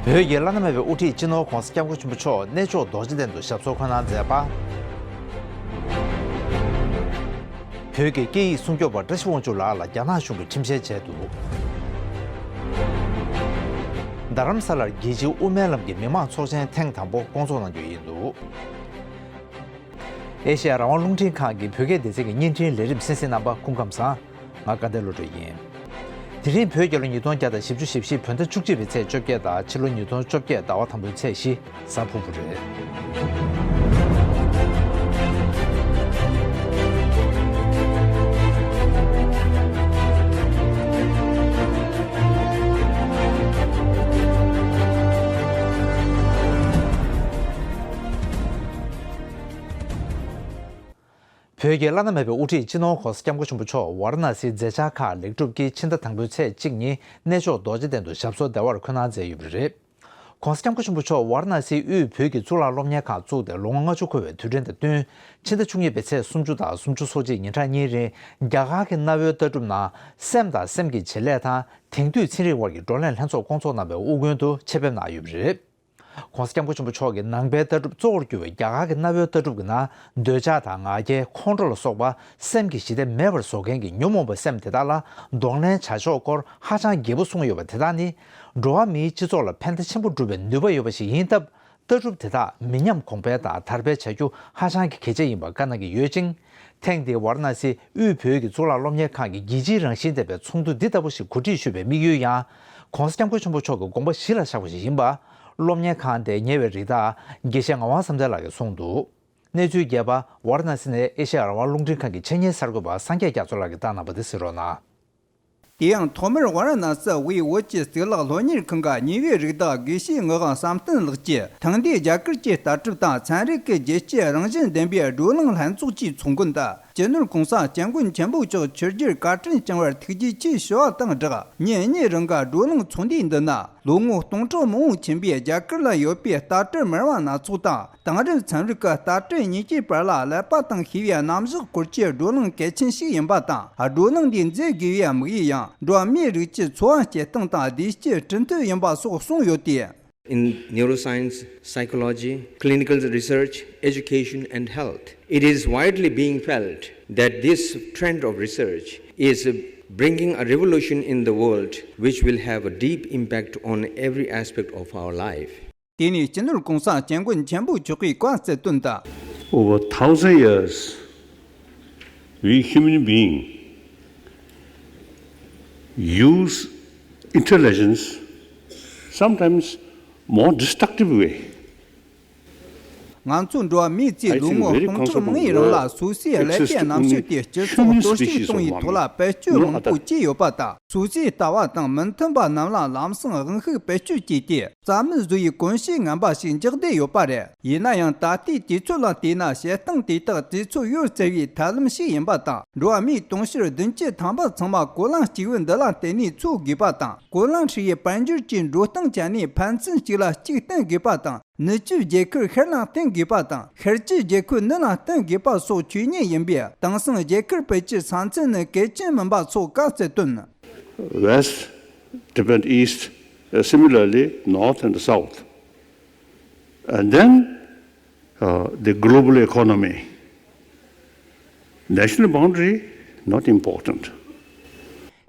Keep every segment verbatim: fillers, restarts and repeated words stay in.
བོད་ཀྱི་བླ་ན་མེད་པའི་དབུ་ཁྲིད་སྤྱི་ནོར་༧གོང་ས་༧སྐྱབས་མགོན་ཆེན་པོ་མཆོག་གནས་མཆོག་རྡོ་རྗེ་གདན་དུ་ཞབས་སོར་འཁོད་གནང་མཛད་པ། བོད་ཀྱི་སྐད་ཡིག་སྲུང་སྐྱོབ་པ་བཀྲ་ཤིས་དབང་ཕྱུག་ལགས་ལ་རྒྱ་ནག་གཞུང་གིས་ཁྲིམས་བཤེར་བྱས་འདུག་རྡ་རམ་ས་ལར་རྒྱལ་སྤྱིའི་དབུ་མའི་ལམ་གྱི་མི་མང་ཚོགས་ཆེན་ཐེངས་དང་པོ་བསྐོང་ཚོགས་གནང་རྒྱུ་ཡིན་འདུག་ཨེ་ཤེ་ཡ་རང་དབང་རླུང་འཕྲིན་ཁང་གི་བོད་སྐད་སྡེ་ཚན་གྱི་བརྙན་འཕྲིན་ལས་རིམ་གསན་གཟིགས་གནང་པ་སྐུ་ཁམས་བཟང་། ང་དགའ་ལྡན་བློ་གྲོས་ཡིན། དེ་རིང་བོད་རྒྱལ་ལོ་ཉིས་སྟོང་བརྒྱ་དང་བཞི་བཅུ་ཞེ་བཞི་བོད་ཟླ་བཅུ་གཅིག་པའི་ཚེས་བཅོ་བརྒྱད་དང་ཕྱི་ལོ་ཉིས་སྟོང་བཅོ་བརྒྱད་ཟླ་བ་དང་པོའི་ཚེས་བཞི། གཟའ་ཕུར་བུ་རེད། བོད་ཀྱི་བླ་ན་མེད་པའི་དབུ་ཁྲིད་སྤྱི་ནོར་༧གོང་ས་༧སྐྱབས་མགོན་ཆེན་པོ་མཆོག་ཝཱ་ར་ཎ་སིའི་མཛད་འཆར་ཁག་ལེགས་གྲུབ་ཀྱིས་ཕྱི་ཟླ་དང་པོའི་ཚེས་གཅིག་ཉིན་གནས་མཆོག་རྡོ་རྗེ་གདན་དུ་ཞབས་སོར་བདེ་བར་འཁོད་གནང་མཛད་ཡོད་པ་རེད། ༧གོང་ས་༧སྐྱབས་མགོན་ཆེན་པོ་མཆོག་ཝཱ་ར་ཎ་སིའི་དབུས་བོད་ཀྱི་གཙུག་ལག་སློབ་གཉེར་ཁང་བཙུགས་ཏེ་ལོ་ངོ་ལྔ་བཅུ་འཁོར་བའི་དུས་དྲན་དང་བསྟུན། ཕྱི་ཟླ་བཅུ་གཉིས་པའི་ཚེས་སུམ་ཅུ་དང་སུམ་ཅུ་སོ་གཅིག་ཉིན་གྲངས་གཉིས་རིང་རྒྱ་གར་གྱི་གནའ་བོའི་ལྟ་གྲུབ་ནང་སེམས་དང་སེམས་ཀྱི་བྱེད་ལས་དང་དེང་དུས་ཚན་རིག་དབར་གྱི་བགྲོ་གླེང་ལྷན་ཚོགས་བསྐོང་ཚོགས་གནང་བའི་དབུ་འགན་དུ་ཆེད་ཕེབས་གནང་ཡོད་པ་རེད། ༸གོང་ས་༸སྐྱབས་མགོན་ཆེན་པོ་མཆོག་གིས་ནང་པའི་ལྟ་གྲུབ་གཙོ་བོར་གྱུར་པའི་རྒྱ་གར་གྱི་གནའ་བོའི་ལྟ་གྲུབ་ཀྱི་ནང་འདོད་ཆགས་དང་ང་རྒྱལ་ཁོང་ཁྲོ་ལ་སོགས་པ་སེམས་ཀྱི་ཞི་བདེ་མེད་པར་བཟོ་མཁན་གྱི་ཉོན་མོངས་པའི་སེམས་དེ་དག་ལ་གདོང་ལེན་བྱ་ཕྱོགས་སྐོར་ཧ་ཅང་རྒྱས་པོ་གསུངས་ཡོད་པ་དེ་དག་ནི་འགྲོ་བ་མིའི་སྤྱི་ཚོགས་ལ་ཕན་བདེ་ཆེན་པོ་སྒྲུབ་པའི་ནུས་པ་ཡོད་པ་ཞིག་ཡིན་སྟབས། ལྟ་གྲུབ་དེ་དག་མི་ཉམས་གོང་འཕེལ་དང་དར་སྤེལ་བྱ་རྒྱུ་ཧ་ཅང་གི་གལ་ཆེ་ཡིན་པ་བཀའ་གནང་གི་ཡོད་ཅིང་། ཐེངས་འདིའི་ཝཱ་ར་ཎ་སི་དབུས་བོད་ཀྱི་གཙུག་ལག་སློབ་གཉེར་ཁང་གི་རྒྱལ་སྤྱིའི་རང་བཞིན་ལྡན་པའི་ཚོགས་འདུ་འདི་ལྟ་བུ་ཞིག་གོ་སྒྲིག་ཞུས་པའི་དམིགས་ཡུལ་ཡང་། ༸གོང་ས་༸སྐྱབས་མགོན་ཆེན་པོ་མཆོག་གི་དགོངས་པ་གཞི་ལ་བཞག་པ་ཞིག་ཡིན་པ། སློབ་གཉེར་ཁང་དེ་ཉེ་བའི་རིགས་བདག་དགེ་བཤེས་ངག་དབང་བསམ་གཏན་ལགས་ཀྱིས་གསུངས་འདུག་གནས་ཚུལ་རྒྱས་པ་ཝཱ་ར་ཎ་སི་ནས་ཨེ་ཤེ་ཡ་རང་དབང་རླུང་འཕྲིན་ཁང་གི་ཆེད་གཉེར་གསར་འགོད་པ་སངས་རྒྱས་རྒྱ་མཚོ་ལགས་ཀྱིས་བཏང་གནང་པ་དེ་གཟིགས་རོགས་གནང་། དེ་ཡང་ཐོག་མར་ཝཱ་ར་ཎ་སི་དབུས་བོད་ཀྱི་གཙུག་ལག་སློབ་གཉེར་ཁང་གི་ཉེ་བའི་རིགས་བདག་དགེ་བཤེས་ངག་དབང་བསམ་གཏན་ལགས་ཀྱིས་ཐེངས་འདིའི་རྒྱ་གར་གྱི་ལྟ་གྲུབ་དང་ཚན་རིག་གི་རྒྱལ་སྤྱིའི་རང་བཞིན་ལྡན་པའི་བགྲོ་གླེང་ལྷན་ཚོགས་ཀྱི་ཚོགས་མགོན་དུ་སྤྱི་ནོར་༸གོང་ས་༸སྐྱབས་མགོན་ཆེན་པོ་མཆོག་ཆིབས་བསྒྱུར་བཀའ་དྲིན་བསྐྱངས་པར་ཐུགས་རྗེ་ཆེ་ཞུ་བ་དང་སྦྲགས། ཉིན་གཉིས་རིང་གི་བགྲོ་གླེང་ཚོགས་འདུའི་འདི་ན་ལོ་ངོ་སྟོང་ཕྲག་མང་པོ་ཕྱིན་པའི་རྒྱ་གར་ལ་ཡོད་པའི་ལྟ་གྲུབ་མི་རབས་སྣ་ཚོགས་དང་། དེང་རབས་ཚན་རིག་གི་ལྟ་གྲུབ་གཉིས་ཀྱི་བར་ལ་ཀླད་པ་དང་ཤེས་པའི་རྣམ་གཞག་སྐོར་གྱི་བགྲོ་གླེང་གལ་ཆེན་ཞིག་ཡིན་པ་དང་། བགྲོ་གླེང་འདིའི་མཛད་དགོས་པའི་དམིགས་ཡུལ་ཡང་འགྲོ་བ་མིའི་རིགས་ཀྱི་འཚོ་བ་སྐྱེལ་སྟངས་དང་བདེ་སྐྱིད་སྒྲུབ་ཐབས་ཡིན་པ་སོགས་གསུངས་ཡོད་དེ། In neuroscience, psychology, clinical research, education, and health, it is widely being felt that this trend of research is bringing a revolution in the world which will have a deep impact on every aspect of our life. དེ་ནས་སྤྱི་ནོར་༸གོང་ས་༸སྐྱབས་མགོན་ཆེན་པོ་མཆོག་གིས་བཀའ་སྩལ་དོན་དུ། Over thousand years, we human being use intelligence sometimes more destructive way. ང་ཚོ་འགྲོ་བ་མིའི་རྩིས་ལོ་ངོ་སྟོང་ཕྲག་མང་པོའི་རིང་ལ་སོ་སོའི་ཀླད་པའི་རྣམ་དཔྱོད་དེ་སྤྱི་ཚོགས་གཏོར་བཤིག་གཏོང་བའི་ཐོག་ལ་བེད་སྤྱོད་མང་པོ་བྱས་ཡོད་པ་དང་། སོ་སོའི་ལྟ་བ་དང་མི་མཐུན་པ་རྣམས་ལ་ལམ་སང་དབང་ཤུགས་བེད་སྤྱོད་བྱས་ཏེ། རྩ་མེད་བཟོ་ཡི་གོམས་གཤིས་ངན་པ་ཞིག་འཇགས་བསྡད་ཡོད་པ་རེད། ཡིན་ན་ཡང་ད་ལྟའི་དུས་ཚོད་ལ་བལྟས་ན། བྱེད་སྟངས་དེ་དག་དུས་ཚོད་ཡོལ་ཟེར་བའི་ཐབས་ལམ་ཞིག་ཡིན་པ་དང་། འགྲོ་བ་མིའི་དུང་ཕྱུར་བདུན་ཅུ་ཐམ་པ་ཚང་མ་གོ་ལ་གཅིག་པུ་འདི་ལ་བརྟེན་ནས་འཚོ་དགོས་པ་དང་། གོ་ལ་ཧྲིལ་བོའི་དཔལ་འབྱོར་གྱི་འགྲོ་སྟངས་བཅད་ནས་ཕན་ཚུན་གཅིག་ལ་གཅིག་བརྟེན་དགོས་པ་དང་། ནུབ་ཕྱོགས་རྒྱལ་ཁབ་ཤར་ལ་བརྟེན་དགོས་པ་དང་། ཤར་ཕྱོགས་རྒྱལ་ཁབ་ནུབ་ལ་བརྟེན་དགོས་པ་སོགས་ཆོས་ཉིད་ཡིན་པས། དེང་སང་རྒྱལ་ཁབ་སྤེལ་རྒྱུའི་ས་མཚམས་ནི་གལ་ཆེན་མིན་པ་སོགས་བཀའ་སྩལ་དོན། West depend East, uh, similarly North and the South. And then, uh, the global economy. National boundary, not important.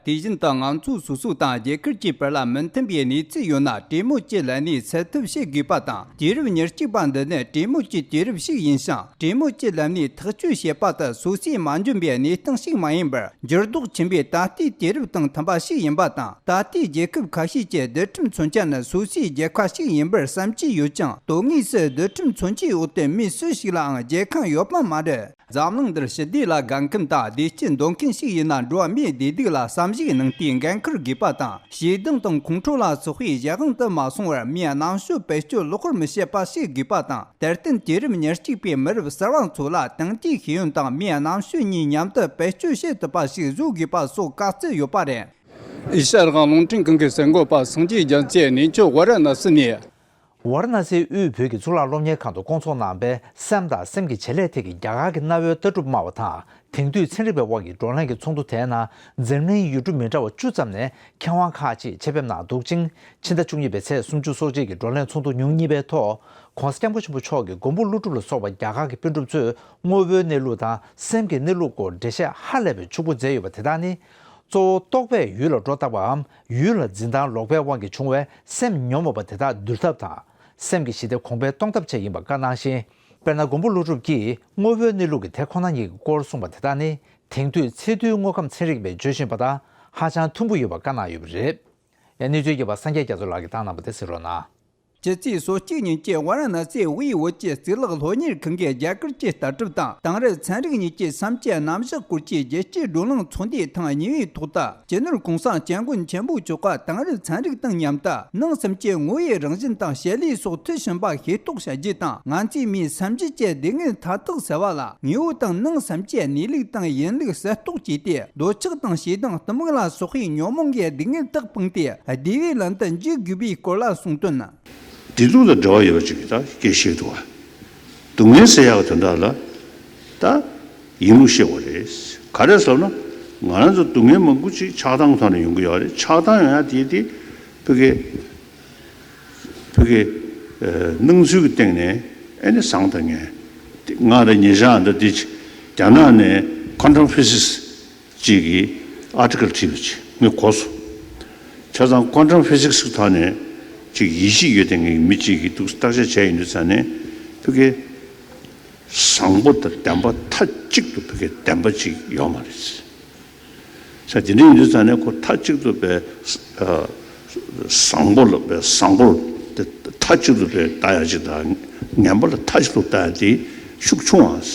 དེ་བཞིན་དུ་ང་ཚོ་སོ་སོ་དང་རྒྱལ་ཁབ་ཀྱི་བར་ལ་མི་མཐུན་པའི་གནས་ཚུལ་ཡོད་ན། གྲོས་མོལ་གྱི་ལམ་ནས་སེལ་ཐབས་བྱེད་དགོས་པ་དང་། དུས་རབས་ཉེར་གཅིག་པ་འདི་ནི་གྲོས་མོལ་གྱི་དུས་རབས་ཤིག་ཡིན་ཞིང་། གྲོས་མོལ་གྱི་ལམ་ནས་ཐག་གཅོད་བྱེད་པ་དེ་སོ་སོས་མ་འཇོན་པའི་གནས་སྟངས་ཤིག་མ་ཡིན་པར། འགྱུར་ལྡོག་ཕྱིན་པའི་ད་ལྟའི་དུས་རབས་དང་མཐུན་པ་ཞིག་ཡིན་པ་དང་། ད་ལྟའི་རྒྱལ་ཁབ་ཁ་ཤས་ཀྱི་རྡུལ་ཕྲན་མཚོན་ཆ་ནི་སོ་སོའི་རྒྱལ་ཁ་ཞིག་ཡིན་པར་བསམ་གྱི་ཡོད་ཅིང་། དོན་དངོས་སུ་རྡུལ་ཕྲན་མཚོན་ཆའི་འོག་ཏུ་མི་སུ་ཞིག་ལའང་རྒྱལ་ཁ་ཡོད་པ་མ་རེད། འཛམ་གླིང་འདིར་ཞི་བདེ་ལ་དགའ་མཁན་དང་བདེ་སྐྱིད་འདོད་མཁན་ཞིག་ཡིན་ན། འགྲོ་བ་མིའི་བདེ་སྡུག་ལ་བསམ་གཞིགས་གནང་སྟེ་འགན་འཁུར་དགོས་པ་དང་། ཞེ་སྡང་དང་ཁོང་ཁྲོ་ལ་སོགས་པའི་གཞན་དབང་དུ་མ་སོང་བར་མིའི་རྣམ་དཔྱོད་བེད་སྤྱོད་ལོག་པར་མི་བྱེད་པ་ཞིག་དགོས་པ་དང་། དེར་བརྟེན་དུས་རབས་ཉེར་གཅིག་པའི་མི་རབས་གསར་བ་ཚོ་ལ་དེང་དུས་ཤེས་ཡོན་དང་མིའི་རྣམ་དཔྱོད་གཉིས་མཉམ་དུ་བེད་སྤྱོད་བྱེད་ཐུབ་པ་ཞིག་བཟོ་དགོས་པ་སོགས་བཀའ་སྩལ་ཡོད་པ་རེད། ཨེ་ཤ་ཡ་རང་དབང་རླུང་འཕྲིན་ཁང་གི་གསར་འགོད་པ་སངས་རྒྱས་རྒྱ་མཚོས་གནས་མཆོག་ཝཱ་ར་ཎ་སི་ནས། ཝཱ་ར་ཎ་སིའི་དབུས་བོད་ཀྱི་གཙུག་ལག་སློབ་གཉེར་ཁང་དུ་བསྐོང་ཚོགས་གནང་བའི་སེམས་དང་སེམས་ཀྱི་བྱེད་ལས་ཐད་ཀྱི་རྒྱ་གར་གྱི་གནའ་བོའི་ལྟ་གྲུབ་སྨྲ་བ་དང་དེང་དུས་ཚན་རིག་པའི་དབང་གིས་བགྲོ་གླེང་གི་ཚོགས་འདུ་དེའི་ནང་འཛམ་གླིང་ཡུལ་གྲུ་མི་འདྲ་བ་བཅུ་ཙམ་ནས་མཁས་དབང་ཁག་ཅིག་ཆེད་ཕེབས་གནང་འདུག་ཅིང་། ཕྱི་ཟླ་བཅུ་གཉིས་པའི་ཚེས་སུམ་ཅུ་སོ་གཅིག་གི་བགྲོ་གླེང་ཚོགས་འདུ་ཉུང་གཉིས་པའི་ཐོག་༧གོང་ས་༧སྐྱབས་མགོན་ཆེན་པོ་མཆོག་གིས་མགོན་པོ་ཀླུ་སྒྲུབ་ལ་སོགས་པ་རྒྱ་གར་གྱི་པཎ་གྲུབ་ཚོས་དངོས་པོའི་གནས་ལུགས་དང་སེམས་ཀྱི་གནས་ལུགས་སྐོར་འགྲེལ་བཤད་ཧ་ལས་པའི་ཕྱུག་པོ་མཛད་ཡོད་པ་དེ་དག་ནི། གཙོ་བོ་རྟོག་པས་ཡུལ་ལ་སྒྲོ་བཏགས་པའམ་ཡུལ་ལ་འཛིན་སྟངས་ལོག་པའི་དབང་གིས་བྱུང་བའི་སེམས་ཉོན་མོངས་པ་དེ་དག་འདུལ་ཐབས་དང་། སེམས་ཀྱི་ཞི་བདེ་གོང་འཕེལ་གཏོང་ཐབས་བཅས་ཡིན་པ་བཀའ་གནང་ཞིང་། དཔེར་ན་མགོན་པོ་ཀླུ་སྒྲུབ་ཀྱིས་དངོས་པོའི་གནས་ལུགས་ཀྱི་དེ་ཁོ་ན་ཉིད་ཀྱི་སྐོར་གསུངས་པ་དེ་དག་ནི་དེང་དུས་ཚེ་དུས་དངོས་ཁམས་ཚན་རིག་པས་བརྗོད་བཞིན་པ་དང་ཧ་ཅང་མཐུན་པོ་ཡོད་པ་བཀའ་གནང་ཡོད་པ་རེད། ཡང་གནས་ཚུལ་རྒྱས་པ་སངས་རྒྱས་རྒྱ་མཚོ་ལགས་ཀྱིས་བཏང་གནང་བ་དེ་གསན་རོགས་གནང་། ཕྱི་ཚེས་སོ་གཅིག་ཉིན་གྱི་ཝཱ་ར་ཎ་སི་དབུས་བོད་ཀྱི་གཙུག་ལག་སློབ་གཉེར་ཁང་གིས་རྒྱ་གར་གྱི་ལྟ་གྲུབ་དང་དེང་རབས་ཚན་རིག་གཉིས་ཀྱི་བསམ་སྤྱོད་རྣམ་གཞག་སྐོར་གྱི་རྒྱལ་སྤྱིའི་བགྲོ་གླེང་ཚོགས་འདུའི་ཐེངས་གཉིས་པའི་ཐོག་ཏུ། སྤྱི་ནོར་གོང་ས་སྐྱབས་མགོན་ཆེན་པོ་མཆོག་གིས་དེང་རབས་ཚན་རིག་དང་མཉམ་དུ་ནང་སེམས་ཀྱི་ངོ་བོའི་རང་བཞིན་དང་བྱེད་ལས་སོགས་མཐིལ་ཕྱིན་པ་ཤེས་རྟོགས་བྱ་རྒྱུ་དང་། ང་ཚོའི་མིའི་སེམས་རྒྱུད་ཀྱི་སྡུག་བསྔལ་མཐར་ཐུག་སེལ་བ་ལ་དངོས་པོ་དང་ནང་སེམས་ཀྱི་གནས་ལུགས་དང་ཡིན་ལུགས་གསལ་རྟོགས་བྱས་ཏེ། འདོད་ཆགས་དང་ཞེ་སྡང་གཏི་མུག་ལ་སོགས་པའི་ཉོན་མོངས་ཀྱི་སྡུག་བསྔལ་དག་སྤངས་ཏེ་བདེ་བའི་ལམ་དུ་འཇུག་དགོས་པའི་སྐོར་ལ་གསུངས་དོན། བདེ་སྡུག་དང་འབྲེལ་བ་ཡོད་པ་ཅིག་ད་སྐད་བཤད་འདུག་བ། སྡུག་བསྔལ་ཟེར་ཡག་དོན་དག་ལ་ད་ཡིན་ལུགས་བཤད་དགོས་རེད། ག་རེ་ཟེར་ན། ང་རང་ཚོ་སྡུག་བསྔལ་མང་པོ་ཅིག་ཆགས་སྡང་ཐོག་ནས་ཡོང་གི་ཡོད་རེད། ཆགས་སྡང་ཡོང་ཡ་དེ་དེ་ཕ་གི་ཕ་གི་ཨ་སྣང་ཚུལ་གྱི་སྟེང་ནས་ཨེ་ནི་བཟང་དང་ངན། ང་རང་ཉེ་ཆར་འདི་འདི་རྒྱ་ནག་ནས་ཁོན་ཊམ་ཕི་ཟིག་སི་གཅིག་གིས་ཨར་ཊི་ཀལ་བྲིས་པ་ཅིག་ངས་གོ་སོང་། བྱས་ཙང་ཁོན་ཊམ་ཕི་ཟིག་སི་གི་ཐོག་ནས་ཅིག་ཡེ་ཤེས་ཡོད་དེ་ངེས་མི་གཅིག་གིས་འདུག་བརྟག་དཔྱད་བྱས་ཡིན་དུས་ཙང་ནས་ཕ་གི་བཟང་པོ་དང་བདེན་པ་མཐའ་གཅིག་ཏུ་ཕ་གི་བདེན་པ་ཅིག་ཡོད་མ་རེད། ས་དེ་འདྲ་ཡིན་དུས་ཙང་ནས་ཁོ་མཐའ་གཅིག་ཏུ་པའི་ཨ་བཟང་པོ་ལ་པའི་བཟང་པོ་དེ་མཐའ་གཅིག་ཏུ་པའི་ལྟ་ཡ་ཅིག་དང་ངན་པ་ལ་མཐའ་གཅིག་ཏུ་ལྟ་ཡ་དེ་ཤུགས་ཆུང་བ།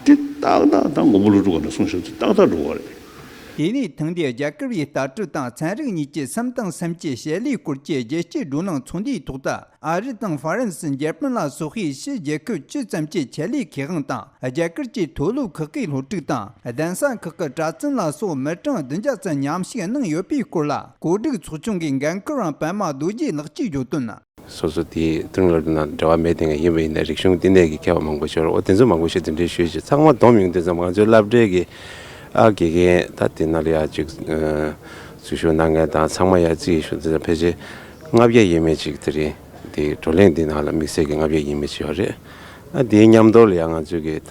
དེ་ཏག་ཏག་ད་མགོན་པོ་ཀླུ་སྒྲུབ་ཀྱིས་གསུངས་བཞག་དེ་ཏག་ཏག་འགྲོ་གི་རེད། དེ་ནས་ཐེངས་འདིའི་རྒྱ་གར་བའི་ལྟ་གྲུབ་དང་ཚན་རིག་གཉིས་ཀྱི་སེམས་དང་སེམས་ཀྱི་བྱེད་ལས་སྐོར་གྱི་རྒྱལ་སྤྱིའི་བགྲོ་གླེང་ཚོགས་འདུའི་ཐོག་ཏུ། ཨ་རི་དང་ཧྥ་རན་སི། འཇར་པན་ལ་སོགས་པའི་ཕྱི་རྒྱལ་ཁབ་བཅུ་ཙམ་གྱི་ཆེད་ལས་མཁས་དབང་དང་། རྒྱ་གར་གྱི་མཐོ་སློབ་ཁག་གི་སློབ་ཕྲུག་དང་། གདན་ས་ཁག་གི་གྲྭ་བཙུན་ལ་སོགས་མི་གྲངས་བདུན་བརྒྱ་ཙམ་མཉམ་ཞུགས་གནང་ཡོད་པའི་སྐོར་ལ། གོ་སྒྲིག་ཚོགས་ཆུང་གི་འགན་འཁུར་བ་པད་མ་རྡོ་རྗེ་ལགས་ཀྱིས་བརྗོད་དོན། སོ་སོ་དེའི་དོན་ལ་ན་འབྲེལ་བ་མེད་དེ་ངས་ཡིན་པ་ཡིན་ན་རིག་གཞུང་བསྟི་གནས་ཀྱི་མཁས་པ་མང་པོ་ཤོར། འོ་དེ་ཚོ་མང་པོ་ཞིག་དེ་འདྲའི་ཤོད་ཅིག་ཚང་མ་སྡོམ་ཡོང་དུས་ཙམ་ང་ཚོའི་སློབ་གྲྭའི་གི་ཨ་དགེ་རྒན་ད་དེ་ན་ལ་ཡ་ཅིག་འཛུལ་ཞུགས་གནང་མཁན་དང་ཚང་མ་ཡ་རྩིས་ཞུ་དུས་ཙམ་ཕལ་ཆེར་ལྔ་བརྒྱ་ཡས་མས་ཅིག་དེ་རེད། དེ་བགྲོ་གླེང་འདི་ནང་ལ་དམིགས་བསལ་གྱི་ལྔ་བརྒྱ་ཡས་མས་ཅིག་ཡོད་རེད། ཨ་དེའི་མཉམ་དུ་ལ་ཡང་ང་ཚོས་ཀྱི་ད་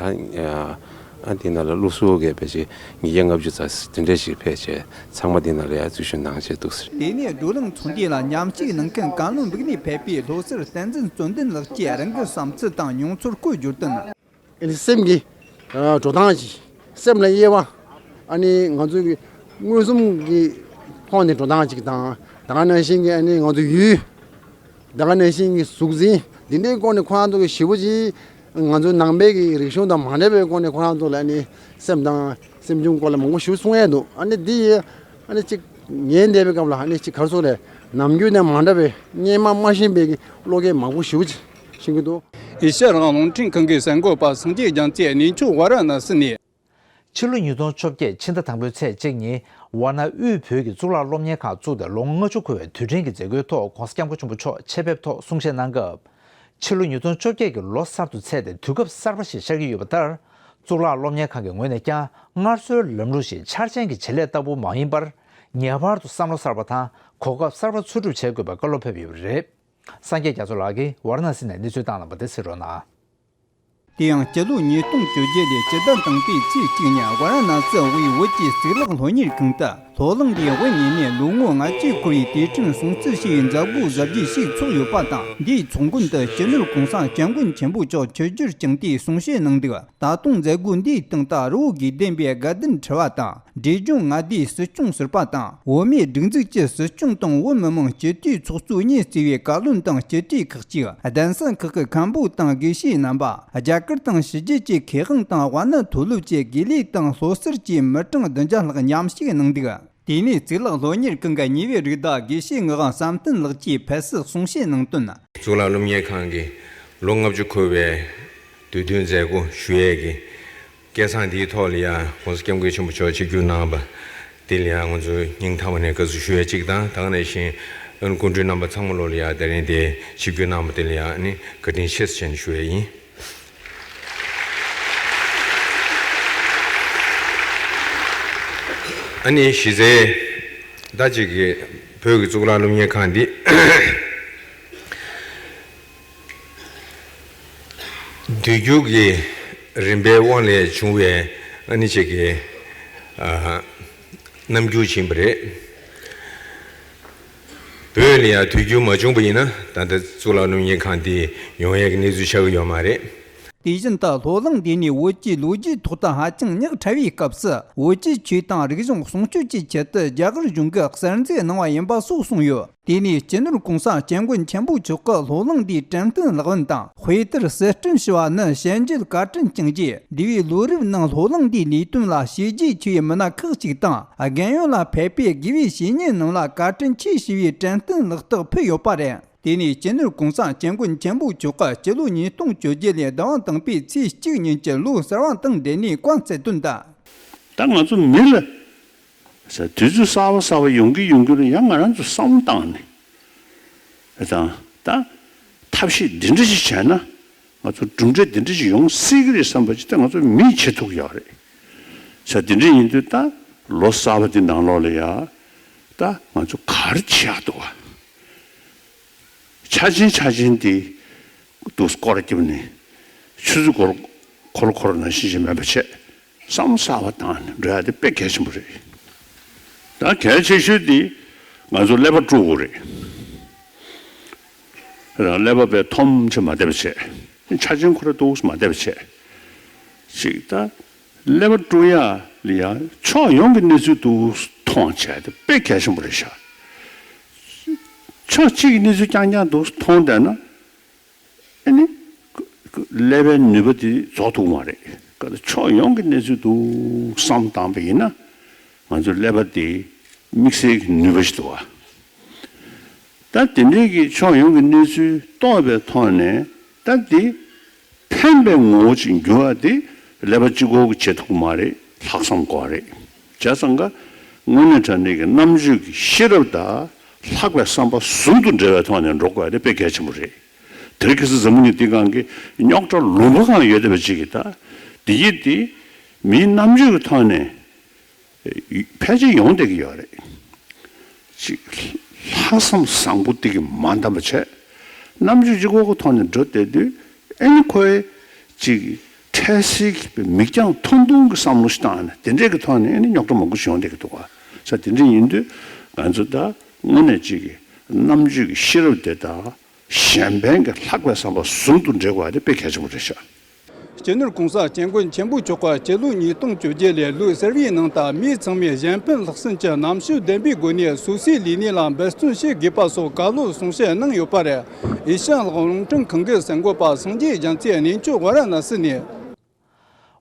ཨ་དེའི་ནང་ལ་བློ་གཟུ་བོ་གས་ཕལ་ཆེར་ཉིས་བརྒྱ་ལྔ་བཅུ་ཙམ་དེ་འདྲས་ཞིག་ཕེབས་བྱས་ཚང་མ་དེའི་ནང་ལ་ཡང་འཛུལ་ཞུགས་གནང་བྱས་འདུག་ཟེར། དེ་ནས་བགྲོ་གླེང་ཚོགས་འདུ་ལ་མཉམ་ཞུགས་གནང་མཁན་བཀའ་བློན་འབུམ་གནས་ཕེབས་པའི་ལྷོ་སར་བསྟན་འཛིན་བརྩོན་ལྡན་ལགས་ཀྱིས་རང་གི་བསམ་ཚུལ་དང་མྱོང་ཚོར་སྐོར་བརྗོད་དོན། ཨ་ནི་སེམས་ཀྱི་ཨ་འགྲོ་སྟངས་ཀྱི་སེམས་ལ་དབྱེ་བ། ཨ་ནི་ང་ཚོ་གི་མངོན་སུམ་གྱི་ཐོག་ནས་འགྲོ་སྟངས་ཅིག་དང་། ད་ག་ནང་བཞིན་གྱི་ཨ་ནི་ང་ཚོ་ཡུལ། ད་ག་ནང་བཞིན་གྱི་གཟུགས་འཛིན་འདི་འདྲའི་སྐོར་ནས་ཁོ་རང་ཚོ་གི་ཞེ་པོ་ཅིག་ང་ཚོའི་ནང་པའི་གི་རིག་གཞུང་དང་མ་འདྲ་བའི་སྐོར་ནས་ཁོ་རང་ཚོ་ལ་ཨ་ནི་སེམས་དང་སེམས་བྱུང་སྐོར་ལ་མང་པོ་ཞིག་གསུང་ཡས་འདུག་ཨ་ནི་འདི་ཡི་ཨ་ནི་ཅིག་ཉན་བསྡད་པའི་སྐབས་ལ་ཨ་ནི་ཅིག་ག་རེ་ཟེར་དགོས་རེད། ནམ་རྒྱུན་ནས་མ་འདྲ་བའི་སྔོན་མ་མ་ཤེས་པའི་གི་བློ་སྐྱེད་མང་པོ་ཞེ་པོ་ཅིག་ཤེས་ཀྱི་འདུག་ཨེ་ཤ་ཡ་རང་དབང་རླུང་འཕྲིན་ཁང་གི་གསར་འགོད་པ་སངས་རྒྱས་རྒྱ་མཚོས་གནས་མཆོག་ཝཱ་ར་ཎ་སི་ནས། ཕྱི་ལོ་ཉིས་སྟོང་བཅོ་བརྒྱད་ཕྱི་ཟླ་དང་པོའི་ཚེས་གཅིག་ཉིན་ཝཱ་ཎ་དབུས་བོད་ཀྱི་གཙུག་ལག་སློབ་གཉེར་ཁང་བཙུགས་ཏེ་ལོ་ངོ་ལྔ་བཅུ་འཁོར་བའི་དུས་དྲན་གྱི་མཛད་སྒོའི་ཐོག་༧གོང་ས་༧སྐྱབས་མགོན་ཆེན་པོ་མཆོག་ཆེད་ཕེབས་ཐོག་གསུང་བཤད་གནང་སྐབས། ཕྱི་ལོ་ཉིས་སྟོང་བཅོ་བརྒྱད་ཀྱི་ལོ་གསར་དུ་ཚེས་དེ་དུས་སྐབས་གསར་པ་ཞིག་ཤར་གྱི་ཡོད་པ་ལྟར། གཙུག་ལག་སློབ་གཉེར་ཁང་གི་ངོས་ནས་ཀྱང་སྔར་སྲོལ་ལམ་ལུགས་ཤིག་འཆར་ཅན་གྱི་བྱེད་ལས་ལྟ་བུ་མ་ཡིན་པར། ངེས་པར་དུ་བསམ་བློ་གསར་པ་དང་གོ་སྐབས་གསར་པ་འཚོལ་སྒྲུབ་བྱེད་དགོས་པའི་བཀའ་སློབ་ཕེབས་ཡོད་པ་རེད། སངས་རྒྱས་རྒྱ་མཚོ་ལགས་ཀྱིས་ཝཱ་ར་ཎ་སི་ནས་གནས་ཚུལ་བཏང་གནང་བ་དེ་གསན་རོགས་གནང་། དེ་ཡང་སྤྱི་ལོ་ཉིས་སྟོང་བཅོ་བརྒྱད་ལོའི་སྤྱི་ཟླ་དང་པོའི་ཚེས་གཅིག་ཉིན་ཝཱ་ར་ཎ་སི་དབུས་བོད་ཀྱི་གཙུག་ལག་སློབ་གཉེར་ཁང་དུ་སློབ་གླིང་འདིའི་དབུ་བརྙེས་ནས་ལོ་ངོ་ལྔ་བཅུ་འཁོར་བའི་དུས་དྲན་སྲུང་བརྩི་ཞུ་བའི་མཛད་སྒོ་གཟབ་རྒྱས་ཤིག་ཚོགས་ཡོད་པ་དང་། འདིའི་ཚོགས་མགོན་དུ་སྤྱི་ནོར་གོང་ས་སྐྱབས་མགོན་ཆེན་པོ་མཆོག་ཆིབས་བསྒྱུར་བསྐྱངས་ཏེ་གསུང་བཤད་གནང་འདུག་ད་དུང་མཛད་སྒོ་འདིའི་སྟེང་དུ་རི་བོ་དགེ་ལྡན་པའི་དགའ་ལྡན་ཁྲི་པ་དང་། འབྲས་ལྗོངས་མངའ་སྡེའི་སྲིད་སྐྱོང་ཟུར་པ་དང་། བོད་མིའི་སྒྲིག་འཛུགས་ཀྱི་སྲིད་སྐྱོང་དང་བོད་མི་མང་སྤྱི་འཐུས་ཚོགས་གཙོ་གཉིས་གཙོས་པའི་བཀའ་བློན་དང་སྤྱི་འཐུས་ཁག་ཅིག་གདན་ས་ཁག་གི་མཁན་པོ་དང་དགེ་བཤེས་རྣམ་པ། རྒྱ་གར་དང་ཕྱི་རྒྱལ་གྱི་མཁས་དབང་དང་ཝཱ་ཎ་མཐོ་སློབ་ཀྱི་དགེ་ལས་དང་སློབ་ཟུར་བཅས་མི་གྲངས་བདུན་བརྒྱ་ལྷག་མཉམ་ཞུགས་གནང་འདུག་དེ་ནས་གཙུག་ལག་སློབ་གཉེར་ཁང་གི་གཉིས་པའི་རིགས་བདག་དགེ་བཤེས་ངག་དབང་བསམ་གཏན་ལགས་ཀྱིས་ཕེབས་བསུ་གསུང་བཤད་གནང་དོན། གཙུག་ལག་སློབ་གཉེར་ཁང་གི་ལོ་ལྔ་བཅུ་འཁོར་བའི་དུས་སྟོན་མཛད་སྒོ་ཞུ་ཡས་ཀྱི་སྐལ་བཟང་འདིའི་ཐོག་ལ་ཡང་༧གོང་ས་༧སྐྱབས་མགོན་ཆེན་པོ་མཆོག་ཆིབས་བསྒྱུར་གནང་བ་ དེ་ལ་ཡང་ང་ཚོས་སྙིང་ཐག་པ་ནས་དགའ་བསུ་ཞུ་ཡ་གཅིག་དང་། དེ་ག་ནང་བཞིན་ཨ་ནི་སྐུ་མགྲོན་རྣམ་པ་ཚང་མ་ལོ་ལ་ཡང་དེ་རིང་དེ་ཆིབས་བསྒྱུར་གནང་བ་དེ་ལ་ཡང་ཨ་ནི་བཀའ་དྲིན་ཆེ་ཟེར་ཞུ་ཡ་ཡིན། ཨ་ནི་གཞི་རྩའི་ད་ཅིག་གི་བོད་ཀྱི་གཙུག་ལག་སློབ་གཉེར་ཁང་འདི་དུས་འགྱུར་གྱི་རིམ་པའི་དབང་ལས་བྱུང་བའི་ཨ་ནི་ཅིག་གི་ཨ་རྣམ་འགྱུར་ཕྱིན་པ་རེད། བོད་ལ་ཡང་དུས་འགྱུར་མ་བྱུང་བ་ཡིན་ན་ད་ལྟ་གཙུག་ལག་སློབ་གཉེར་ཁང་འདི་ཡོང་ཡས་ཀྱི་གནས་ཚུལ་ཆགས་ཀྱི་ཡོད་མ་རེད། དེ་བཞིན་དུ་སློབ་གླིང་འདི་ནས་བོད་ཀྱི་ལོ་རྒྱུས་ཐོག་ཏུ་ཧ་ཅང་ཉག་ཕྲ་བའི་སྐབས་སུ་བོད་ཀྱི་ཆོས་དང་རིག་གཞུང་སྲུང་སྐྱོབ་ཀྱི་ཆེད་དུ་རྒྱ་གར་གཞུང་གིས་གསར་མཛད་གནང་བ་ཡིན་པ་སོགས་གསུངས་ཡོད། དེ་ནས་སྤྱི་ནོར་གོང་ས་སྐྱབས་མགོན་ཆེན་པོ་མཆོག་གིས་སློབ་གླིང་འདིའི་དྲན་རྟེན་ལག་བེན་དང་དཔེ་དེབ་གསར་སྐྲུན་ཞུ་བ་ནི་བཤད་འགྱེད་བཀའ་དྲིན་བསྐྱངས་རྗེས། འདས་པའི་ལོ་རབས་ནང་སློབ་གླིང་འདིའི་ལས་དོན་ལ་བྱས་རྗེས་ཆེ་བའི་མི་སྣ་ཁག་ཅིག་དང་། རྒན་ཡོལ་ལ་ཕེབས་པའི་དགེ་བའི་བཤེས་གཉེན་རྣམས་ལ་བཀའ་དྲིན་ཆེ་ཞུ་བའི་དྲན་རྟེན་ལག་རྟགས་ཕུལ་ཡོད་པ་རེད། དེ་ནས་སྤྱི་ནོར་གོང་ས་སྐྱབས་མགོན་ཆེན་པོ་མཆོག་གིས་སྤྱི་ལོ་ཉིས་སྟོང་བཅོ་བརྒྱད་ལོའི་བདག་དབང་བཏང་པའི་ཚེས་གཅིག་ཉིན་གྱི་ལོ་གསར་བ་དང་འབྲེལ་ནས་བཀའ་སྩལ་དོན་དང་། ད་ང་ཚོ་མི་ལ་ཟེར་དུས་ཚོད་གསར་པ་གསར་པ་ཡོང་གི་ཡོང་གི་རེད། ཡང་ང་རང་ཚོ་བསམ་བློ་བཏང་ནས་དང་ད་ཐབས་ཤེས་འདི་འདྲ་ཞིག་བྱས་ན་ང་ཚོ་གྲུབ་འབྲས་འདི་འདྲ་ཞིག་ཡོང་སྲིད་ཀྱི་རེད་བསམ་པ་ཅིག་ད་ང་ཚོ་མིས་བྱེད་ཐུབ་ཀྱི་ཡོད་རེད་ཟེར། འདི་འདྲ་ཡིན་དུས་ད་ལོ་གསར་པ་འདི་ནང་ལོགས་ལ་ཡ་ད་ང་ཚོ་ག་རེ་བྱེད་ཡག་འདུག་བ། ཆ་ཆེན་ཆ་ཆེན་དེ་འདུག་སྐོར་ར་བརྒྱབ་ནས་ཆུ་ཚོད་འཁོར་འཁོར་འཁོར་ནང་བཞིན་ཞིག་མེད་པ་བྱས་བསམ་བློ་གསར་པ་བཏང་ནས་འགྲོ་ཡ་དེ་དཔེ་གལ་ཆེན་པོ་རེད། ད་གལ་ཆེ་ཤོས་དེ་ང་ཚོ་ཀླད་པ་དཀྲུག་དགོས་རེད། ཀླད་པ་དཔེ་མཐོམ་ཆེ་མ་བསྡད་པ་བྱས། ཆ་ཆེན་ཁོ་ར་འདུག་མ་བསྡད་པ་བྱས། ཅིག་ད་ཀླད་པ་དཀྲུག་ཡ་ལ་ཡ་ཕྱོགས་ཡོངས་ཀྱི་གནས་ཚུལ་འདུག་མཐོང་བྱས་དེ་དཔེ་གལ་ཆེན་པོ་རེད་ཤག་ཕྱོགས་གཅིག་གི་གནས་ཚུལ་རྐྱང་རྐྱང་འདུག་མཐོང་བསྡད་ན། ཨ་ནི། ཀླད་པའི་ནུས་པ་དེ་རྫོགས་ཐུབ་མ་རེད། ཀ་ཕྱོགས་ཡོངས་ཀྱི་གནས་ཚུལ་འདུག་བསམ་བཏང་པ་ཡིན་ན། ང་ཚོའི་ཀླད་པ་དེ་དམིགས་བསལ་གྱི་ནུས་པ་ཞིག་འདུག་བ། ད་དེ་འདྲའི་གི་ཕྱོགས་ཡོངས་ཀྱི་གནས་ཚུལ་རྟོགས་པའི་ཐོག་ནས་ད་དེ་ཕན་པའི་ངོ་བོ་ཅིག་འགྱུར་བ་དེ་ཀླད་པ་གཅིག་པོ་གིས་བྱེད་ཐུབ་ཀྱི་མ་རེད། ལྷག་བསམ་དགོས་རེད། བྱས་ཙང་ཀ་དངོས་གནས་དྲང་གནས་ཀྱི་རྣམ་དཔྱོད་ཀྱི་ཤེས་རབ་དང་ལྷག་པའི་བསམ་པ་ཟུང་དུ་འབྲེལ་བའི་ཐོག་ནས་འགྲོ་དགོས་པ་དེ་དཔེ་གལ་ཆེན་པོ་རེད། དེ་རིང་ཁ་སང་འཛམ་བུ་གླིང་འདི་སྒང་གི་རྙོག་དྲ་ལུང་པ་སྒང་ཡོད་བསྡད་པ་ཅིག་གིས་ད་འདི་ཡིན་ཏེ་མིའི་རྣམ་དཔྱོད་ཀྱི་ཐོག་ནས་ཕལ་ཆེར་ཡོང་བསྡད་ཀྱི་ཡོད་རེད། ཅིག་ལྷག་བསམ་བཟང་པོ་དེ་གིས་མ་འདང་བ་བྱས། རྣམ་དཔྱོད་གཅིག་པོ་གི་ཐོག་ནས་འགྲོ་བསྡད་དུས་ཨེ་ནི་ཁོའི་ཅིག་འཕྲལ་སེལ་གྱི་མིག་རྒྱང་ཐུང་ཐུང་གི་བསམ་བློ་ཞིག་བཏང་ནས་དེ་འདྲས་ཀྱི་ཐོག་ནས་ཨེ་ནི་རྙོག་དྲ་མང་པོ་ཞིག་ཡོང་བསྡད་ཀྱི་འདུག་ག་ས་དེ་འདྲས་ཡིན་དུས་ང་ཚོ་ད་དངོས་གནས་ཅིག་གི་རྣམ་དཔྱོད་ཀྱི་ཤེས་རབ་དེ་དང་གཞན་ཕན་གྱི་ལྷག་པའི་བསམ་པ་ཟུང་དུ་འབྲེལ་དགོས་པ་དེ་དཔེ་གལ་ཆེན་པོ་རེད་ཤག་སྤྱི་ནོར་གོང་ས་སྐྱབས་མགོན་ཆེན་པོ་མཆོག་གིས་སྤྱི་ལོ་ཉིས་སྟོང་བཅོ་བརྒྱད་ལོའི་ལོ་གསར་བའི་ནང་དུ་མི་ཚང་མས་གཞན་ཕན་ལྷག་བསམ་གྱི་རྣམ་དཔྱོད་ལྡན་པའི་སྒོ་ནས་སོ་སོའི་ལས་གནས་ལ་འབད་བརྩོན་བྱེད་དགོས་པ་སོགས་བཀའ་སློབ་གསུང་བཤད་གནང་ཡོད་པ་རེད། ཨེ་ཤ་ཡ་ལྷོ་རླུང་འཕྲིན་ཁང་གི་གསར་འགོད་པ་སངས་རྒྱས་རྒྱ་མཚོས་གནས་མཆོག་ཝཱ་ར་ཎ་སི་ནས།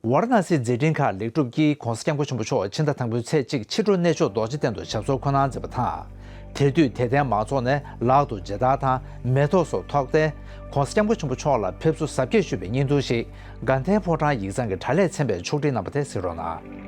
ཝཱ་ར་ཎ་སིའི་མཛད་འཕྲིན་ཁག་ལེགས་གྲུབ་ཀྱིས་༸གོང་ས་༸སྐྱབས་མགོན་ཆེན་པོ་མཆོག་ཕྱི་ཟླ་དང་པོའི་ཚེས་གཅིག་ཕྱི་དྲོ་གནས་མཆོག་རྡོ་རྗེ་གདན་དུ་ཞབས་སོར་འཁོད་གནང་མཛད་པ་དང་། དེར་འདུས་དད་ལྡན་མང་ཚོགས་ནས་ལག་ཏུ་མཇལ་དར་དང་མེ་ཏོག་སོགས་ཐོགས་ཏེ། ༸གོང་ས་༸སྐྱབས་མགོན་ཆེན་པོ་མཆོག་ལ་ཕེབས་བསུ་གཟབ་རྒྱས་ཞུས་པའི་བརྙན་ཐུང་ཞིག་དགའ་ལྡན་ཕོ་བྲང་ཡིག་ཚང་གི་དྲ་ལས་ཚན་པས་ཕྱོགས་སྒྲིག་གནང་བ་དེ་གཟིགས་རོགས་གནང་།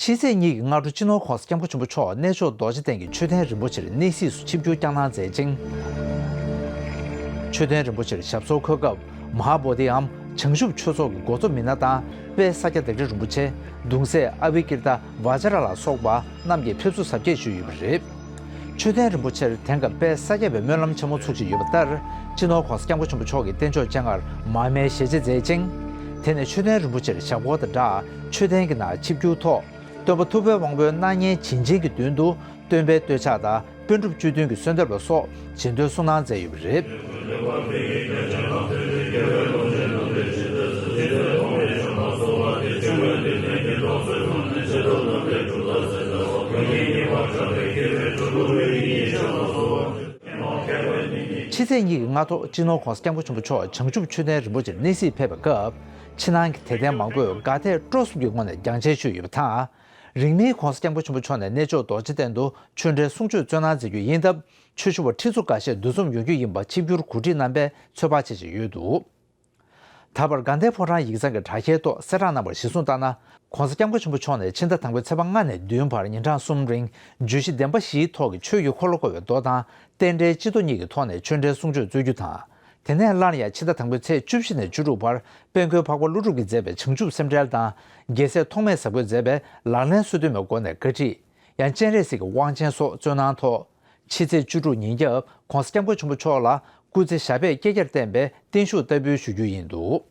ཕྱི་ཚེས་གཉིས་ཀྱི་སྔ་དྲོ་སྤྱི་ནོར་༸གོང་ས་༸སྐྱབས་མགོན་ཆེན་པོ་མཆོག་གནས་མཆོག་རྡོ་རྗེ་གདན་གྱི་མཆོད་རྟེན་རིན་པོ་ཆེར་གནས་གཟིགས་སུ་ཆིབས་བསྒྱུར་བསྐྱངས་གནང་མཛད་ཅིང་། མཆོད་རྟེན་རིན་པོ་ཆེར་ཞབས་སོར་འཁོད་སྐབས་མ་ཧཱ་བོ་དྷིའམ་བྱང་ཆུབ་ཆོས་ཚོགས་ཀྱི་འགོ་གཙོ་མི་སྣ་དང་དཔལ་ས་སྐྱ་བདག་ཁྲི་རིན་པོ་ཆེ། གདུང་སྲས་ཨ་བི་ཀིརྟ་བཛྲ་ལ་སོགས་པ་རྣམས་ཀྱིས་ཕེབས་བསུ་གཟབ་རྒྱས་ཞུས་ཡོད་པ་རེད། མཆོད་རྟེན་རིན་པོ་ཆེར་དེང་སྐབས་དཔལ་ས་སྐྱ་པའི་སྨོན་ལམ་ཆེན་མོ་ཚུགས་བཞིན་ཡོད་པ་ལྟར། སྤྱི་ནོར་༸གོང་ས་༸སྐྱབས་མགོན་ཆེན་པོ་མཆོག་གིས་རྟེན་མཆོག་སྤྱན་སྔར་མར་མེའི་ཞལ་ཕྱེ་མཛད་ཅིང་། དེ་ནས་མཆོད་རྟེན་རིན་པོ་ཆེར་ཞབས་སྐོར་དང་སྦྲགས་མཆོད་རྟེན་གྱི་ནང་ཆིབས་བསྒྱུར་ཐོག་སྟོན་པ་ཐུབ་པའི་དབང་པོའི་སྣང་བརྙན་བྱིན་ཅན་གྱི་མདུན་དུ་སྟོན་པའི་བསྟོད་ཕྱག་དང་། པཎ་གྲུབ་བཅུ་བདུན་གྱི་གསོལ་འདེབས་ལ་སོགས་རྗེས་ཟློས་གསུང་གནང་མཛད་ཡོད་པ་རེད། ཕྱི་ཚེས་གཉིས་ཀྱི་སྔ་དྲོ་སྤྱི་ནོར་༸གོང་ས་༸སྐྱབས་མགོན་ཆེན་པོ་མཆོག་བྱང་ཆུབ་མཆོད་རྟེན་རིན་པོ་ཆེར་གནས་གཟིགས་ཕེབས་པའི་སྐབས། ཕྱི་ནང་གི་དད་ལྡན་མང་པོས་དགའ་དད་སྤྲོ་གསུམ་གྱི་ངང་ནས་བརྒྱ་ཆ་བཞེས་ཡོད་པ་དང་། རིང་མིན་༸གོང་ས་༸སྐྱབས་མགོན་ཆེན་པོ་མཆོག་ནས་གནས་མཆོག་རྡོ་རྗེ་གདན་དུ་ཆོས་འབྲེལ་གསུང་ཆོས་སྩོལ་གནང་མཛད་རྒྱུ་ཡིན་སྟབས། ཆོས་ཞུ་བ་ཁྲི་ཚོ་འགའ་ཤས་འདུ་འཛོམས་ཡོང་རྒྱུ་ཡིན་པ་ཆིབས་བསྒྱུར་གོ་སྒྲིག་རྣམ་པས་ཚོད་དཔག་བྱེད་བཞིན་ཡོད་འདུག་ད་བར་དགའ་ལྡན་ཕོ་བྲང་ཡིག་ཚང་གི་དྲ་རྒྱའི་ཐོག་གསལ་བསྒྲགས་གནང་བར་གཞིར་བཟུང་ལྟར་ན། ༸གོང་ས་༸སྐྱབས་མགོན་ཆེན་པོ་མཆོག་ནས་ཕྱི་ཟླ་དང་པོའི་ཚེས་པ་ལྔ་ནས་བདུན་བར་ཉིན་གྲངས་གསུམ་རིང་བརྗོད་གཞི་བདེན་པ་བཞིའི་ཐོག་གི་ཆོས་ཀྱི་འཁོར་ལོ་བསྐོར་བའི་མདོ་དང་རྟེན་འབྲེལ་སྤྱི་ལྡོག་གཉིས་ཀྱི་ཐོག་ནས་ཆོས་འབྲེལ་གསུང་ཆོས་སྩོལ་རྒྱུ་དང་། དེ་ནས་སླར་ཡང་ཕྱི་ཟླ་དང་པོའི་ཚེས་བཅུ་བཞི་ནས་བཅུ་དྲུག་བར་དཔལ་མགོན་འཕགས་པ་ཀླུ་སྒྲུབ་ཀྱིས་མཛད་པའི་བྱང་ཆུབ་སེམས་འགྲེལ་དང་རྒྱལ་སྲས་ཐོགས་མེད་ཟབ་རྒོད་མཛད་པའི་ལག་ལེན་སོ་བདུན་པའི་སྒོ་ནས་བཀའ་ཁྲིད། ཡང་སྤྱན་རས་གཟིགས་ཀྱི་དབང་ཆེན་སོགས་སྩོལ་གནང་ཐོག་ཕྱི་ཚེས་བཅུ་དྲུག་ཉིན་རྒྱབ་༸གོང་ས་༸སྐྱབས་མགོན་ཆེན་པོ་མཆོག་ལ་སྐུ་ཚེ་ཞབས་པད་བསྐལ་བརྒྱར་བརྟན་པའི་བརྟན་བཞུགས་བསྟར་འབུལ་ཞུ་རྒྱུ་ཡིན་འདུག་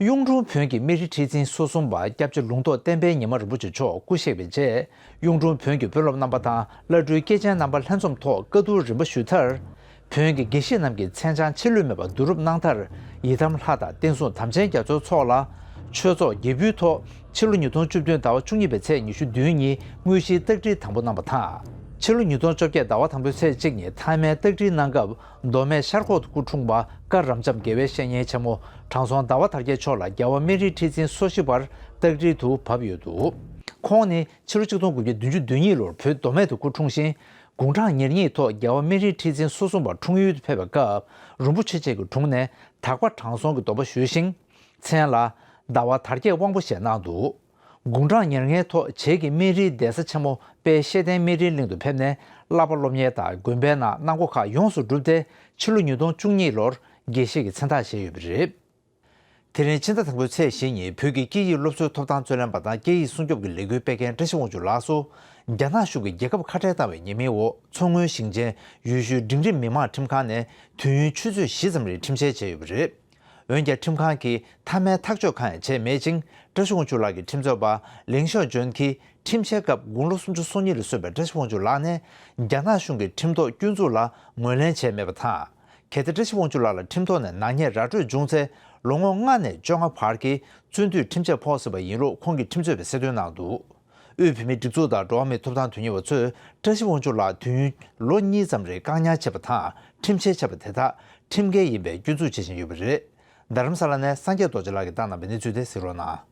གཡུང་དྲུང་བོན་གྱི་སྨན་རིའི་ཁྲི་འཛིན་སོ་གསུམ་པ་སྐྱབས་རྗེ་ལུང་རྟོགས་བསྟན་འཕེལ་ཉི་མ་རིན་པོ་ཆེ་མཆོག་སྐུ་གཤེགས་པའི་རྗེས། གཡུང་དྲུང་བོན་གྱི་དཔོན་སློབ་རྣམ་པ་དང་བླ་སྤྲུལ་སྐྱེས་ཆེན་རྣམ་པ་ལྷན་འཛོམས་ཐོག་བཀའ་བསྡུར་རིམ་པ་ཞུས་མཐར། བོན་གྱི་དགེ་བཤེས་རྣམས་ཀྱིས་མཚན་བྱང་ཆེ་ལུས་མེད་པར་བསྡུ་རུབ་གནང་མཐར། ཡི་དམ་ལྷ་དང་བསྟན་སྲུང་དམ་ཅན་རྒྱ་མཚོའི་ཚོགས་ལ། ཆོས་ཚོགས་རྒྱས་འབུལ་ཐོག་ཕྱི་ལོ་ཉིས་སྟོང་བཅུ་བདུན་ཟླ་བ་བཅུ་གཉིས་པའི་ཚེས་ཉི་ཤུ་བདུན་ཉིན་དངོས་གཞིའི་རྟགས་བསྒྲིལ་དང་པོ་གནང་བ་དང་། ཕྱི་ལོ་ཉིས་སྟོང་བཅོ་བརྒྱད་ཟླ་བ་དང་པོའི་ཚེས་གཅིག་ཉིན་མཐའ་མའི་རྟགས་བསྒྲིལ་གནང་སྐབས། མདོ་སྨད་ཤར་ཁོག་ཏུ་སྐུ་འཁྲུངས་པ་བཀའ་རབ་འབྱམས་དགེ་བའི་བཤེས་གཉེན་ཆེན་མོ་དྲང་སྲོང་ཟླ་བ་དར་རྒྱས་མཆོག་ལ་རྒྱལ་བ་སྨན་རིའི་ཁྲི་འཛིན་སོ་བཞི་པར་རྟགས་བསྒྲིལ་དུ་བབས་ཡོད་འདུག་ཁོང་ནི་ཕྱི་ལོ་ཆིག་སྟོང་དགུ་བརྒྱ་བདུན་ཅུ་དོན་གཉིས་ལོར་བོད་མདོ་སྨད་དུ་སྐུ་འཁྲུངས་ཤིང་། དགུང་གྲངས་ཉེར་གཉིས་ཐོག་རྒྱལ་བ་སྨན་རིའི་ཁྲི་འཛིན་སོ་གསུམ་པར་འཁྲུངས་ཡུལ་དུ་ཕེབས་པའི་སྐབས། རིན་པོ་ཆེ་བཅས་ཀྱི་དྲུང་ནས་དག་པ་དྲང་སྲོང་གི་སྡོམ་པ་ཞུས་ཤིང་། མཚན་ལ་ཟླ་བ་དར་རྒྱས་དབང་པོ་ཞེས་གནང་འདུག་དགུང་གྲངས་ཉེར་ལྔའི་ཐོག་བྱེས་ཀྱི་སྨན་རིའི་གདན་ས་ཆེན་མོ་དཔལ་ཤེས་ལྡན་སྨན་རིའི་གླིང་དུ་ཕེབས་ནས་བསླབ་པ་སློབ་གཉེར་དང་དགོན་པའི་ནང་གནང་སྒོ་ཁག་ཡོངས་སུ་གྲུབ་སྟེ་ཕྱི་ལོ་ཉིས་སྟོང་བཅུ་གཉིས་ལོར་དགེ་བཤེས་ཀྱི་མཚན་རྟགས་བཞེས་ཡོད་པ་རེད། དེ་རིང་ཕྱི་ཟླ་དང་པོའི་ཚེས་བཞི་ཉིན་བོད་ཀྱི་སྐད་ཡིག་སློབ་གསོའི་ཐོབ་ཐང་རྩོད་ལེན་པ་དང་སྐད་ཡིག་སྲུང་སྐྱོབ་ཀྱི་ལས་འགུལ་སྤེལ་མཁན་བཀྲ་ཤིས་དབང་ཕྱུག་ལགས་སུ། རྒྱ་ནག་གཞུང་གིས་རྒྱལ་ཁབ་ཁ་བྲལ་བཏང་བའི་ཉེས་མིང་འོག་མཚོ་སྔོན་ཞིང་ཆེན་ཡུལ་ཤུལ་འབྲིང་རིམ་མི་དམངས་ཁྲིམས་ཁང་ནས་དུས་ཡུན་ཆུ་ཚོད་བཞི་ཙམ་རིང་ཁྲིམས་བཤེར་བྱས་ཡོད་པ་རེད། འོན་ཀྱང་ཁྲིམས་ཁང་གིས་མཐའ་མའི་ཐག་གཅོད་གང་ཡང་བྱས་མེད་ཅིང་། བཀྲ་ཤིས་དབང་ཕྱུག་ལགས་ཀྱི་ཁྲིམས་རྩོད་པ་ལིང་ཤོ་ཇོན་གྱིས་ཁྲིམས་བཤེར་སྐབས་དགུང་ལོ་སུམ་ཅུ་སོ་གཉིས་ལ་སོན་པའི་བཀྲ་ཤིས་དབང་ཕྱུག་ལགས་ནས་རྒྱ་ནག་གཞུང་གི་ཁྲིམས་ཐོག་སྐྱོན་འཛུགས་ལ་ངོས་ལེན་བྱས་མེད་པ་དང་། གལ་ཏེ་བཀྲ་ཤིས་དབང་ཕྱུག་ལགས་ལ་ཁྲིམས་ཐོག་ནས་ནག་ཉེས་ར་སྤྲོད་བྱུང་ཚེ་ལོ་ངོ་ལྔ་ནས་བཅོ་ལྔ་བར་གྱི་བཙོན་འཐུས་ཁྲིམས་ཆད་ཕོག་སྲིད་པ་ཡིན་ལུགས་ཁོང་གི་ཁྲིམས་རྩོད་པས་གསལ་སྟོན་གནང་འདུག་དབུས་བོད་མིའི་སྒྲིག་འཛུགས་དང་འགྲོ་བ་མིའི་ཐོབ་ཐང་དོན་གཉེར་བ་ཚོས་བཀྲ་ཤིས་དབང་ཕྱུག་ལགས་དུས་ཡུན་ལོ་གཉིས་ཙམ་རིང་བཀག་ཉར་བྱས་པ་དང་ཁྲིམས་བཤེར་བྱས་པ་དེ་དག་ཁྲིམས་འགལ་ཡིན་པའི་སྐྱོན་འཛུགས་བྱེད་བཞིན་ཡོད་པ་རེད། རྡ་རམ་ས་ལ་ནས་སངས་རྒྱས་རྡོ་རྗེ་ལགས་ཀྱིས་བཏང་གནང་བའི་གནས་ཚུལ་དེ་གཟིགས་རོགས་གནང་།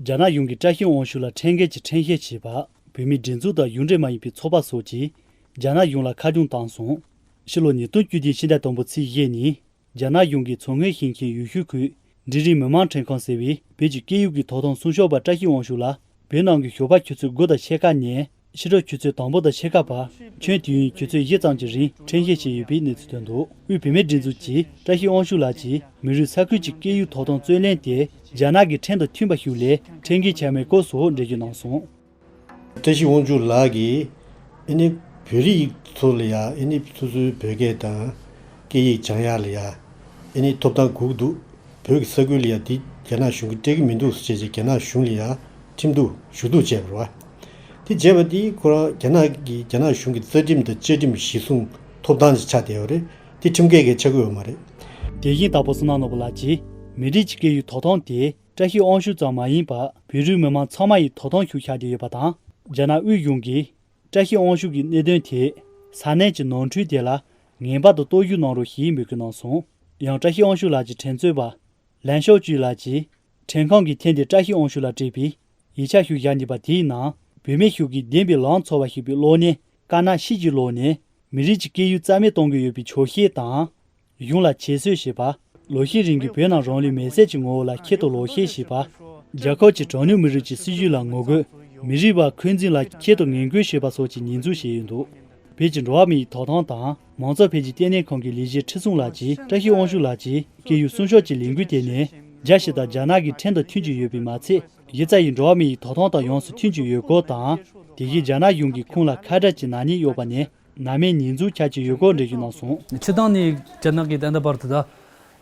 རྒྱ་ནག་གཞུང་གིས་བཀྲ་ཤིས་དབང་ཕྱུག་ལ་ཁྲིམས་འགལ་གྱི་ཁྲིམས་བཤེར་བྱས་པ། བོད་མིའི་སྒྲིག་འཛུགས་དང་གཞུང་འབྲེལ་མ་ཡིན་པའི་ཚོགས་པ་སོགས་ཀྱིས་རྒྱ་ནག་གཞུང་ལ་ཁ་རྒྱུན་བཏང་སོང་། ཕྱི་ལོ་ཉིས་སྟོང་བཅུ་བདུན་ཕྱི་ཟླ་དང་པོ་ཚེས་བཞི་ཉིན། རྒྱ་ནག་གཞུང་གིས་མཚོ་སྔོན་ཞིང་ཆེན་ཡུལ་ཤུལ་ཁུལ་འབྲིང་རིམ་མི་དམངས་ཁྲིམས་ཁང་ཟེར་བའི་བོད་ཀྱི་སྐད་ཡིག་གི་ཐོབ་ཐང་སྲུང་སྐྱོབ་པ་བཀྲ་ཤིས་དབང་ཕྱུག་ལ། བོད་ནང་གི་ཞོགས་པ་ཆུ་ཚོད་དགུ་དང་ཕྱེད་ཀ་ནས་ཕྱི་དྲོ་ཆུ་ཚོད་དང་པོ་དང་ཕྱེད་ཀ་བར་ཁྱོན་དུས་ཡུན་ཆུ་ཚོད་བཞི་ཙམ་གྱི་རིང་ཁྲིམས་བཤེར་བྱས་ཡོད་པའི་གནས་ཚུལ་ཐོན་འདུག་དབུས་བོད་མིའི་སྒྲིག་འཛུགས་ཀྱིས་བཀྲ་ཤིས་དབང་ཕྱུག་ལགས་ཀྱིས་མི་རིགས་ས་ཁུལ་གྱི་སྐད་ཡིག་ཐོབ་ཐང་རྩོད་ལེན་དེ་རྒྱ་ནག་གི་ཁྲིམས་དང་མཐུན་པ་ཞིག་ལས་ཁྲིམས་འགལ་ཆགས་མེད་སྐོར་སོགས་འགྲེལ་བརྗོད་གནང་སོང་། བཀྲ་ཤིས་དབང་ཕྱུག་ལགས་ཀྱིས་ཨ་ནི་བོད་རིགས་ཚོ་ལ་ཡ་ཨ་ནི་སོ་སོའི་བོད་སྐད་དང་སྐད་ཡིག་སྦྱང་ཡག་ལ་ཡ་ཨ་ནི་ཐོབ་ཐང་དགོས་ཀྱི་འདུག་བོད་ཀྱི་ས་ཁུལ་ལ་ཡ་འདི་རྒྱ་ནག་གཞུང་གིས་སྤྲད་ཀྱི་མི་འདུག་ཟེར་བྱས་རྒྱ་ནག་གཞུང་ལ་ཡ་ཁྲིམས་གཏུག་ཞུ་གཏུག་བྱས་པ་རེད་བ། དེ་བྱས་པ་དེ་ཁོ་རང་རྒྱ་ནག་གི་རྒྱ་ནག་གཞུང་གི་རྩ་ཁྲིམས་དང་བཅའ་ཁྲིམས་གཞི་བཟུང་ཐོབ་ཐང་ཅིག་ཆགས་བསྡད་ཡོད་རེད། དེ་ཁྲིམས་འགལ་གྱི་ཆགས་ཀྱི་ཡོད་མ་རེད། དེ་བཞིན་དྭགས་པོ་བསོད་ནམས་ནོར་བུ་ལགས་ཀྱིས་མི་རིགས་ཀྱི་སྐད་ཡིག་ཐོབ་ཐང་དེ་བཀྲ་ཤིས་དབང་ཕྱུག་ཙམ་མ་ཡིན་པར་བོད་རིགས་མི་མང་ཚང་མ་ཡི་ཐོབ་ཐང་ཞིག་ཆགས་བསྡད་ཡོད་པ་དང་། རྒྱ་ནག་དབུས་གཞུང་གིས་བཀྲ་ཤིས་དབང་ཕྱུག་གི་གནད་དོན་དེ་ས་གནས་ཀྱི་ནོར་འཁྲུལ་དེ་ལ་ངེས་པར་དུ་རྟོག་ཞིབ་གནང་རོགས་ཞེས་འབོད་སྐུལ་གནང་སོང་། ཡང་བཀྲ་ཤིས་དབང་ཕྱུག་ལགས་ཀྱི་ཁྲིམས་རྩོད་པ་ལན་ཤོག་ཅུས་ལགས་ཀྱིས་ཁྲིམས་ཁང་གིས་ཐེངས་འདིར་བཀྲ་ཤིས་དབང་ཕྱུག་ལ་སྤྲད་པའི་ཡིག་ཆ་ཞིག་བཞག་འདུག་པ། དེའི་ནང་བུད་མེད་ཞིག་གིས་བདེན་པའི་ལམ་འཚོལ་བར་ཞུགས་པའི་གློག་བརྙན་དཀར་ནག་ཤེལ་གྱི་གློག་བརྙན། མི་རིགས་ཀྱི་སྐད་ཡིག་རྩ་མེད་གཏོང་གི་ཡོད་པའི་འཁྱོག་བཤད་དང་། གཞུང་ལ་བྱད་གསོད་བྱེད་པ། ལོ་ཤས་རིང་གི་བོད་ནང་རང་ལུས་མེར་སྲེག་གི་ངོ་བོ་ལ་ཁྱད་དུ་ལོག་བཤད་བྱེད་པ། རྒྱལ་ཁབ་ཀྱི་གྲངས་ཉུང་མི་རིགས་ཀྱི་སྲིད་བྱུས་ལ་ངོ་རྒོལ། མི་རིགས་པ་འཁོན་འཛིན་ལ་ཁྱད་དུ་ངན་སྐུལ་བྱེད་པ་སོགས་ཀྱི་ཉེས་འཛུགས་བྱས་ཡོད་འདུག་བོད་ཀྱི་འགྲོ་བ་མིའི་ཐོབ་ཐང་དང་མང་གཙོ་འཕེལ་རྒྱས་ལྟེ་གནས་ཁང་གི་ལས་བྱེད་ཁྲི་སྲོང་ལགས་ཀྱིས་བཀྲ་ཤིས་དབང་ཕྱུག་ལགས་ཀྱིས་སྐད་ཡིག་སྲུང་སྐྱོབ་ཀྱི་ལས་འགུལ་དེ་ནི་རྒྱལ་སྤྱི་དང་རྒྱ་ནག་གི་ཁྲིམས་དང་མཐུན་གྱི་ཡོད་པས་མ་ཚད། གཞི་རྩ་ཡི་འགྲོ་བ་མིའི་ཐོབ་ཐང་དང་ཡོངས་སུ་མཐུན་གྱི་ཡོད་སྐོར་དང་། དེ་བཞིན་རྒྱ་ནག་གཞུང་གིས་ཁོང་ལ་ཁ་བྲལ་གྱི་ནག་ཉེས་གཡོགས་པ་ནི་ནང་མའི་ཉེས་འཛུགས་ཆགས་ཀྱི་ཡོད་སྐོར་འགྲེལ་བརྗོད་གནང་སོང་། སྤྱིར་བཏང་ནས་རྒྱ་ནག་གིས་ད་ལྟ་བར་དུ་ད་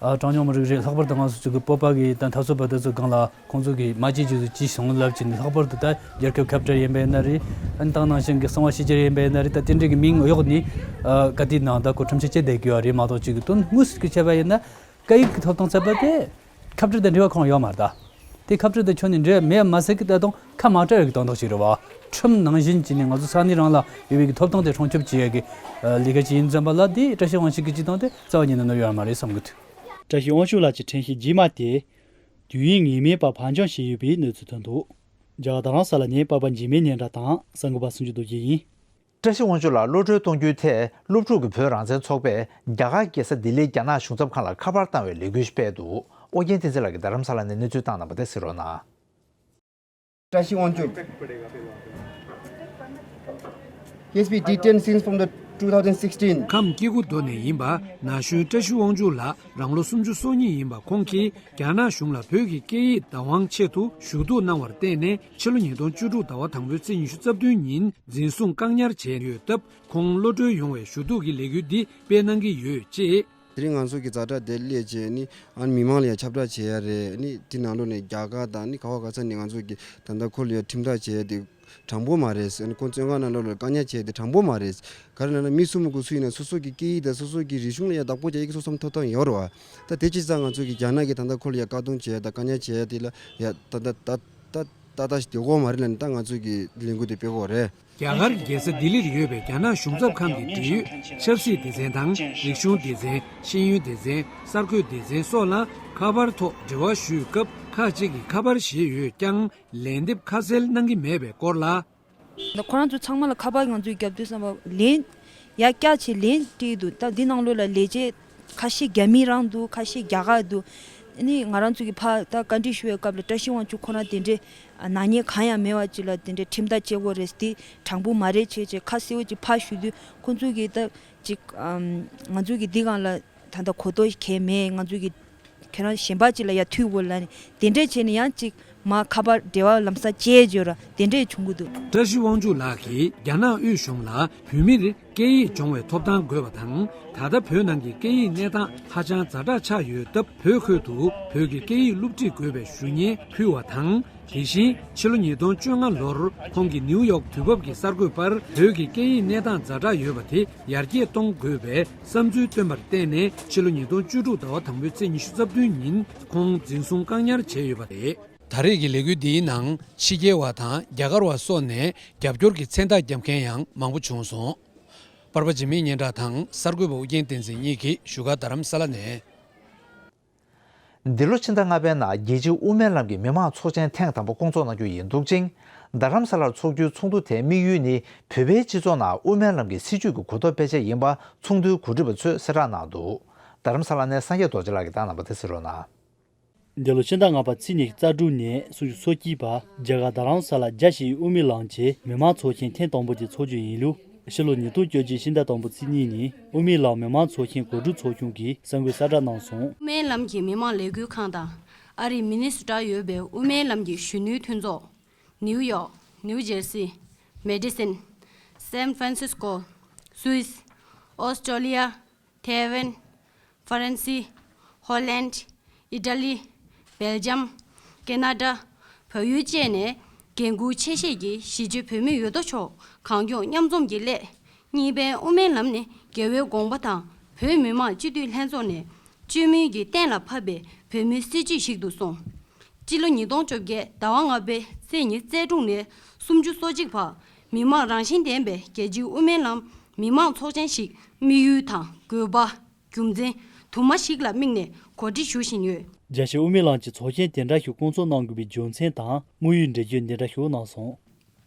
གྲངས་ཉུང་མི་རིགས་རེད། ལྷག་པར་དུ་ང་ཚོ་ཅིག་གི་བོད་པ་གི་ད་འཐབ་རྩོད་པ་དེ་ཚོའི་སྒང་ལ་ཁོང་ཚོ་གིས་མ་བྱེད་ཅིག་ཅིག་བྱུང་ལབ་ཀྱི་ནས། ལྷག་པར་དུ་ད་རྒྱལ་ཁབ་ཁ་བྲལ་ཡིན་པ་ཡིན་ན་རེད། ཨ་ནི་ད་ནང་བཞིན་གྱི་གསང་བ་ཕྱི་འགྱུར་ཡིན་པ་ཡིན་ན་རེད། ད་དེ་འདྲའི་གི་མིང་གཡོགས་ནས་ག་དུས་ནའང་ད་ཁོ་ཁྲིམས་ཆད་བཅད་བསྡད་ཀྱི་ཡོད་རེད་མ་གཏོགས། ཅིག་གི་དོན་དངོས་སུ་ཅིག་བྱས་པ་ཡིན་ན་སྐད་ཡིག་གི་ཐོབ་ཐང་ཟེར་བ་དེ་ཁ་བྲལ་དང་འབྲེལ་བ་ཁོ་རང་ཡོད་མ་རེད་ད། དེ་ཁ་བྲལ་དུ་ཁྱོན་ནས་འགྲོ་ཡ་མེད་མ་ཟད་ཀྱི་ད་དུང་ཁ་མ་བྲལ་བའི་གི་དོན་དག་ཅིག་རེད་བ། ཁྲིམས་ནང་བཞིན་བྱས་ནས་ང་ཚོ་ས་གནས་རང་ལ་ཡོད་པའི་གི་ཐོབ་ཐང་དེ་སྲུང་སྐྱོབ་བྱེད་ཡ་གི་ལས་ཀ་ཅིག་ཡིན་ཙམ་པ་ལ། དེ་བཀྲ་ཤིས་དབང་ཕྱུག་གི་སྤྱི་དོན་དེ་རྩ་བ་ཉིད་ནས་ནོར་ཡོད་མ་རེད་བསམ་གི་འདུག། བཀྲ་ཤིས་དབང་ཕྱུག་ལགས་ཀྱི་ཁྲིམས་གཞི་རྗེས་མ་དེ་དུས་ཡུན་ངེས་མེད་པར་ཕར་འགྱངས་བྱས་ཡོད་པའི་གནས་ཚུལ་ཐོན་འདུག། རྒྱ་གར་རྡ་རམ་ས་ལ་ནས་པར་པ་འཇིགས་མེད་སྙན་གྲགས་དང་གསར་འགོད་པ་སུམ་ཅུ་རྡོ་རྗེ་ཡིན། བཀྲ་ཤིས་དབང་ཕྱུག་ལ་གློད་གྲོལ་གཏོང་རྒྱུའི་ཐད་སློབ་ཕྲུག་གི་བོད་རང་བཙན་ཚོགས་པས་རྒྱ་གར་རྒྱལ་ས་ལྡི་ལིའི་རྒྱ་ནག་གཞུང་ཚབ་ཁང་ལ་ཁ་པར་བཏང་བའི་ལས་འགུལ་ཞིག་སྤེལ་འདུག། ཨོ་རྒྱན་བསྟན་འཛིན་ལགས་ཀྱིས་རྡ་རམ་ས་ལ་ནས་གནས་ཚུལ་བཏང་གནང་བ་དེ་གཟིགས་རོགས་གནང་། བཀྲ་ཤིས་དབང་ཕྱུག། He has been detained since from the two thousand sixteen. ཁམས་སྐྱེ་རྒུ་མདོ་ནས་ཡིན་པ་ན་གཞོན་བཀྲ་ཤིས་དབང་ཕྱུག་ལགས་རང་ལོ་སུམ་ཅུ་སོ་གཉིས་ཡིན་པ་ཁོང་གིས་རྒྱ་ནག་གཞུང་ལ་བོད་ཀྱི་སྐད་ཡིག་བདག་དབང་ཆེད་དུ་ཞུ་གཏུག་གནང་བར་བརྟེན་ནས་ཕྱི་ལོ་ཉིས་སྟོང་བཅུ་དྲུག་ཟླ་བ་དང་པོའི་ཚེས་ཉི་ཤུ་རྩ་བདུན་ཉིན་འཛིན་བཟུང་བཀག་ཉར་བྱས་ཡོད་སྟབས། ཁོང་གློད་གྲོལ་ཡོང་བའི་ཞུ་གཏུག་གི་ལས་འགུལ་འདི་སྤེལ་གནང་གི་ཡོད་ཅེས། དེ་རིང་ང་ཚོ་གི་ཛ་དྲག་དེ་སླེབས་བྱས་ནི་ཨ་ནི་མི་མང་ལ་ཡང་ཁྱབ་བསྒྲགས་བྱེད་ཡ་རེད། ནི་དེ་ནང་ལོགས་ནས་རྒྱ་གར་དང་ནི་ག་བ་ག་ས་ནས་ང་ཚོ་གི་ད་ལྟ་ཁོ་ལ་ཡང་ཁྲིམས་ཐག་བྱས་ཏེ་དྲང་པོ་མ་རེད། ཨ་ནི་ཁོང་བཙོན་ཁང་ནང་ལོགས་ལ་བཀག་ཉར་བྱས་ཏེ་དྲང་པོ་མ་རེད། ག་རེ་ལབ་ན་མི་སུ་མི་དགོས་སུ་ཡིན་ན་སོ་སོ་གི་སྐད་ཡིག་དང་སོ་སོ་གི་རིག་གཞུང་ལ་ཡང་བདག་པོ་རྒྱག་ཡ་གི་སོ་སོ་ཐོབ་ཐང་ཡོད་རེད་བ། ད་དེ་ཅི་ཙང་ང་ཚོ་གི་རྒྱ་ནག་གི་ད་ལྟ་ཁོ་ལ་ཡང་བཀག་སྡོམ་བྱས་དང་བཀག་ཉར་བྱས་དེ་ལ་ཡང་ད་ལྟ་ད་ད་ད་ལྟ་ཞིག་དེ་གོ་མ་རེད་ལབ་ནས་ད་ང་ཚོ་གི་ལས་འགུལ་དེ་སྤེལ་གོ་རེད། རྒྱ་གར་རྒྱལ་ས་ལྡི་ལིར་ཡོད་པའི་རྒྱ་ནག་གཞུང་ཚབ་ཁང་གི་འབྲེལ་ཡོད་ཆབ་སྲིད་སྡེ་ཚན་དང་རིག་གཞུང་སྡེ་ཚན། ཤེས་ཡོན་སྡེ་ཚན། གསར་འགོད་སྡེ་ཚན་སོགས་ལ་ཁ་པར་ཐོག་འབྲེལ་བ་ཞུས་སྐབས་ཁག་ཅིག་གིས་ཁ་པར་བཞེས་ཡོད་ཀྱང་ལན་འདེབས་ཁ་གསལ་གནང་གི་མེད་པའི་སྐོར་ལ། ཁོ་རང་ཚོ་ཚང་མ་ལ་ཁ་པར་ང་ཚོས་བརྒྱབ་དུས་ཙམ་པ་ལན་ཡར་བཀྱག་བྱས་ལན་སྤྲད་འདུག། ད་འདི་ནང་ལོགས་ལ་ལས་བྱེད་ཁ་ཤས་རྒྱ་མི་རང་འདུག། ཁ་ཤས་རྒྱ་གར་འདུག། ཨ་ནི་ང་རང་ཚོ་གི་ཕར་ད་བཀའ་འདྲི་ཞུ་བའི་སྐབས་ལ་བཀྲ་ཤིས་དབང་ཕྱུག་ཁོ་རང་དེ་འདྲའི་ནག་ཉེས་གང་ཡང་མེད་པ་ཅིག་ལ་དེ་འདྲའི་ཁྲིམས་ཐག་བཅད་དགོས་རེད། དེ་དྲང་པོ་མ་རེད་བྱས་བྱས་ཁ་གསལ་པོ་ཅིག་ཕར་ཞུ་དུས་ཁོང་ཚོ་གིས་ད་ཅིག་ཨམ། ང་ཚོ་གི་འདི་སྒང་ལ་ད་ལྟ་གོ་རྟོགས་གང་ཡང་མེད། ང་ཚོ་གི་ཁྱེད་རང་གཞན་པ་ཅིག་ལ་ཡར་མཐུད་དགོས་ལབ་ནས་དེ་འདྲས་བྱས་ནས་ཡང་ཅིག་མར་ཁ་པར་འབྲེལ་བ་ལམ་སང་བཅད་འཇོག་ར་དེ་འདྲས་བྱུང་གི་འདུག། བཀྲ་ཤིས་དབང་ཕྱུག་ལགས་ཀྱིས་རྒྱ་ནག་དབུས་གཞུང་ལ་བོད་མིར་སྐད་ཡིག་སྦྱོང་བའི་ཐོབ་ཐང་དགོས་པ་དང་། ད་ལྟ་བོད་ནང་གི་སྐད་ཡིག་གནས་སྟངས་ཧ་ཅང་ཛ་དྲག་ཆགས་ཡོད་སྟབས། བོད་ཁུལ་དུ་བོད་ཀྱི་སྐད་ཡིག་སློབ་ཁྲིད་དགོས་པའི་ཞུ་སྙན་ཕུལ་བ་དང་། དེ་བཞིན་ཕྱི་ལོ་ཉིས་སྟོང་བཅོ་ལྔ་ལོར་ཁོང་གིས་ནིའུ་ཡོག་དུས་བབ་ཀྱི་གསར་འགོད་པར་བོད་ཀྱི་སྐད་ཡིག་གནས་སྟངས་ཛ་དྲག་ཡོད་པ་དེ་ཡར་རྒྱས་གཏོང་དགོས་པའི་བསམ་ཚུལ་བཏོན་པར་བརྟེན་ནས། ཕྱི་ལོ་ཉིས་སྟོང་བཅུ་དྲུག་ཟླ་བ་དང་པོའི་ཚེས་ཉི་ཤུ་རྩ་བདུན་ཉིན་ཁོང་འཛིན་བཟུང་བཀག་ཉར་བྱས་ཡོད་པ་རེད། ད་རེས་ཀྱི་ལས་འགུལ་འདིའི་ནང་ཕྱི་རྒྱལ་བ་དང་རྒྱ་གར་བ་སོགས་ནས་རྒྱབ་སྐྱོར་གྱི་མཚན་རྟགས་བརྒྱབ་མཁན་ཡང་མང་པོ་བྱུང་སོང་། པར་པ་འཇིགས་མེད་སྙན་གྲགས་དང་གསར་འགོད་པ་ཨུ་རྒྱན་བསྟན་འཛིན་གཉིས་ཀྱིས་བཞུགས་སྒར་རྡ་རམ་ས་ལ་ནས། འདི་ལོ་ཕྱི་ཟླ་ལྔ་པའི་ནང་རྒྱལ་སྤྱིའི་དབུ་མའི་ལམ་གྱི་མི་མང་ཚོགས་ཆེན་ཐེངས་དང་པོ་སྐོང་ཚོགས་གནང་རྒྱུ་ཡིན་འདུག་ཅིང་། རྡ་རམ་ས་ལར་འཚོགས་རྒྱུའི་ཚོགས་འདུ་དེའི་དམིགས་ཡུལ་ནི་བོད་པའི་སྤྱི་ཚོགས་ནང་དབུ་མའི་ལམ་གྱི་སྲིད་བྱུས་ཀྱི་གོ་རྟོགས་སྤེལ་ཆེད་ཡིན་པ་ཚོགས་འདུའི་གོ་སྒྲིག་པ་ཚོས་གསལ་བསྒྲགས་གནང་འདུག། རྡ་རམ་ས་ལ་ནས་སངས་རྒྱས་རྡོ་རྗེ་ལགས་ཀྱིས་བཏང་གནང་པ་དེ་གཟིགས་རོགས་གནང་། འདི་ལོ་ཕྱི་ཟླ་ལྔ་པ་ཚེས་ཉི་ཤུ་རྩ་དྲུག་ནས་སུམ་ཅུ་སོ་གཅིག་བར་རྒྱ་གར་རྡ་རམ་ས་ལ་རྒྱལ་སྤྱིའི་དབུ་མའི་ལམ་གྱི་མི་མང་ཚོགས་ཆེན་ཐེངས་དང་པོ་དེ་འཚོགས་རྒྱུ་ཡིན་ལུགས། ཕྱི་ལོ་ཉིས་སྟོང་བཅོ་བརྒྱད་ཕྱི་ཟླ་དང་པོ་ཚེས་གཉིས་ཉིན་དབུ་མའི་ལམ་མི་མང་ཚོགས་ཆེན་གོ་སྒྲིག་ཚོགས་ཆུང་གིས་གསར་འགོད་གསལ་བསྒྲགས་གནང་སོང་། དབུ་མའི་ལམ་གྱི་མི་མང་ལས་འགུལ་ཁང་དང་ཨ་རིའི་མི་ནི་སོ་ཊར་ཡོད་པའི་དབུ་མའི་ལམ་གྱི་གཞོན་ནུའི་མཐུན་ཚོགས། ནིའུ་ཡོག་ནིའུ་ཇེར་སི། མེ་ཌི་སན། སན་ཧྥ་རན་སིས་ཀོ། སུད་སི། ཨོ་སི་ཀྲོ་ལི་ཡ། ཐའེ་ཝན། ཧྥ་རན་སི། ཧོ་ལན། ཨི་ཊ་ལི། སྦེལ་ཇམ། ཀེ་ན་ཌ། བལ་ཡུལ་བཅས་ནས་འགན་འཁུར་ཆེ་བཞེས་ཀྱིས་གཞིས་བྱེས་བོད་མི་ཡོད་དོ་ཅོག་གང་མགྱོགས་མཉམ་འཛོམས་ཀྱིས་སླད་གཉིས་ཕན་དབུ་མའི་ལམ་ནི་རྒྱལ་བའི་དགོངས་པ་དང་བོད་མི་མང་སྤྱི་འཐུས་ལྷན་ཚོགས་ནས་བཅོས་མིན་གྱིས་གཏན་ལ་ཕབ་པའི་བོད་མིའི་སྲིད་བྱུས་ཤིག་ཏུ་སོང་། སྤྱི་ལོ་ཉིས་སྟོང་བཅོ་བརྒྱད་ཟླ་བ་ལྔ་པའི་ཚེས་ཉི་ཤུ་རྩ་དྲུག་ནས་སུམ་ཅུ་སོ་གཅིག་བར་མི་མང་རང་བཞིན་ལྡན་པའི་རྒྱལ་སྤྱིའི་དབུ་མའི་ལམ་མི་མང་ཚོགས་ཆེན་ཞིག་དམིགས་ཡུལ་དང་དགོས་པ། རྒྱུ་མཚན་དུ་མ་ཞིག་ལ་དམིགས་ནས་གོ་སྒྲིག་ཞུ་བཞིན་ཡོད། རྒྱལ་སྤྱིའི་དབུ་མའི་ལམ་གྱི་ཚོགས་ཆེན་དེ་འདྲ་ཞིག་སྐོང་ཚོགས་གནང་དགོས་པའི་རྒྱུ་མཚན་དང་དམིགས་ཡུལ་འགྲེལ་བརྗོད་འདི་འདྲ་ཞིག་གནང་སོང་།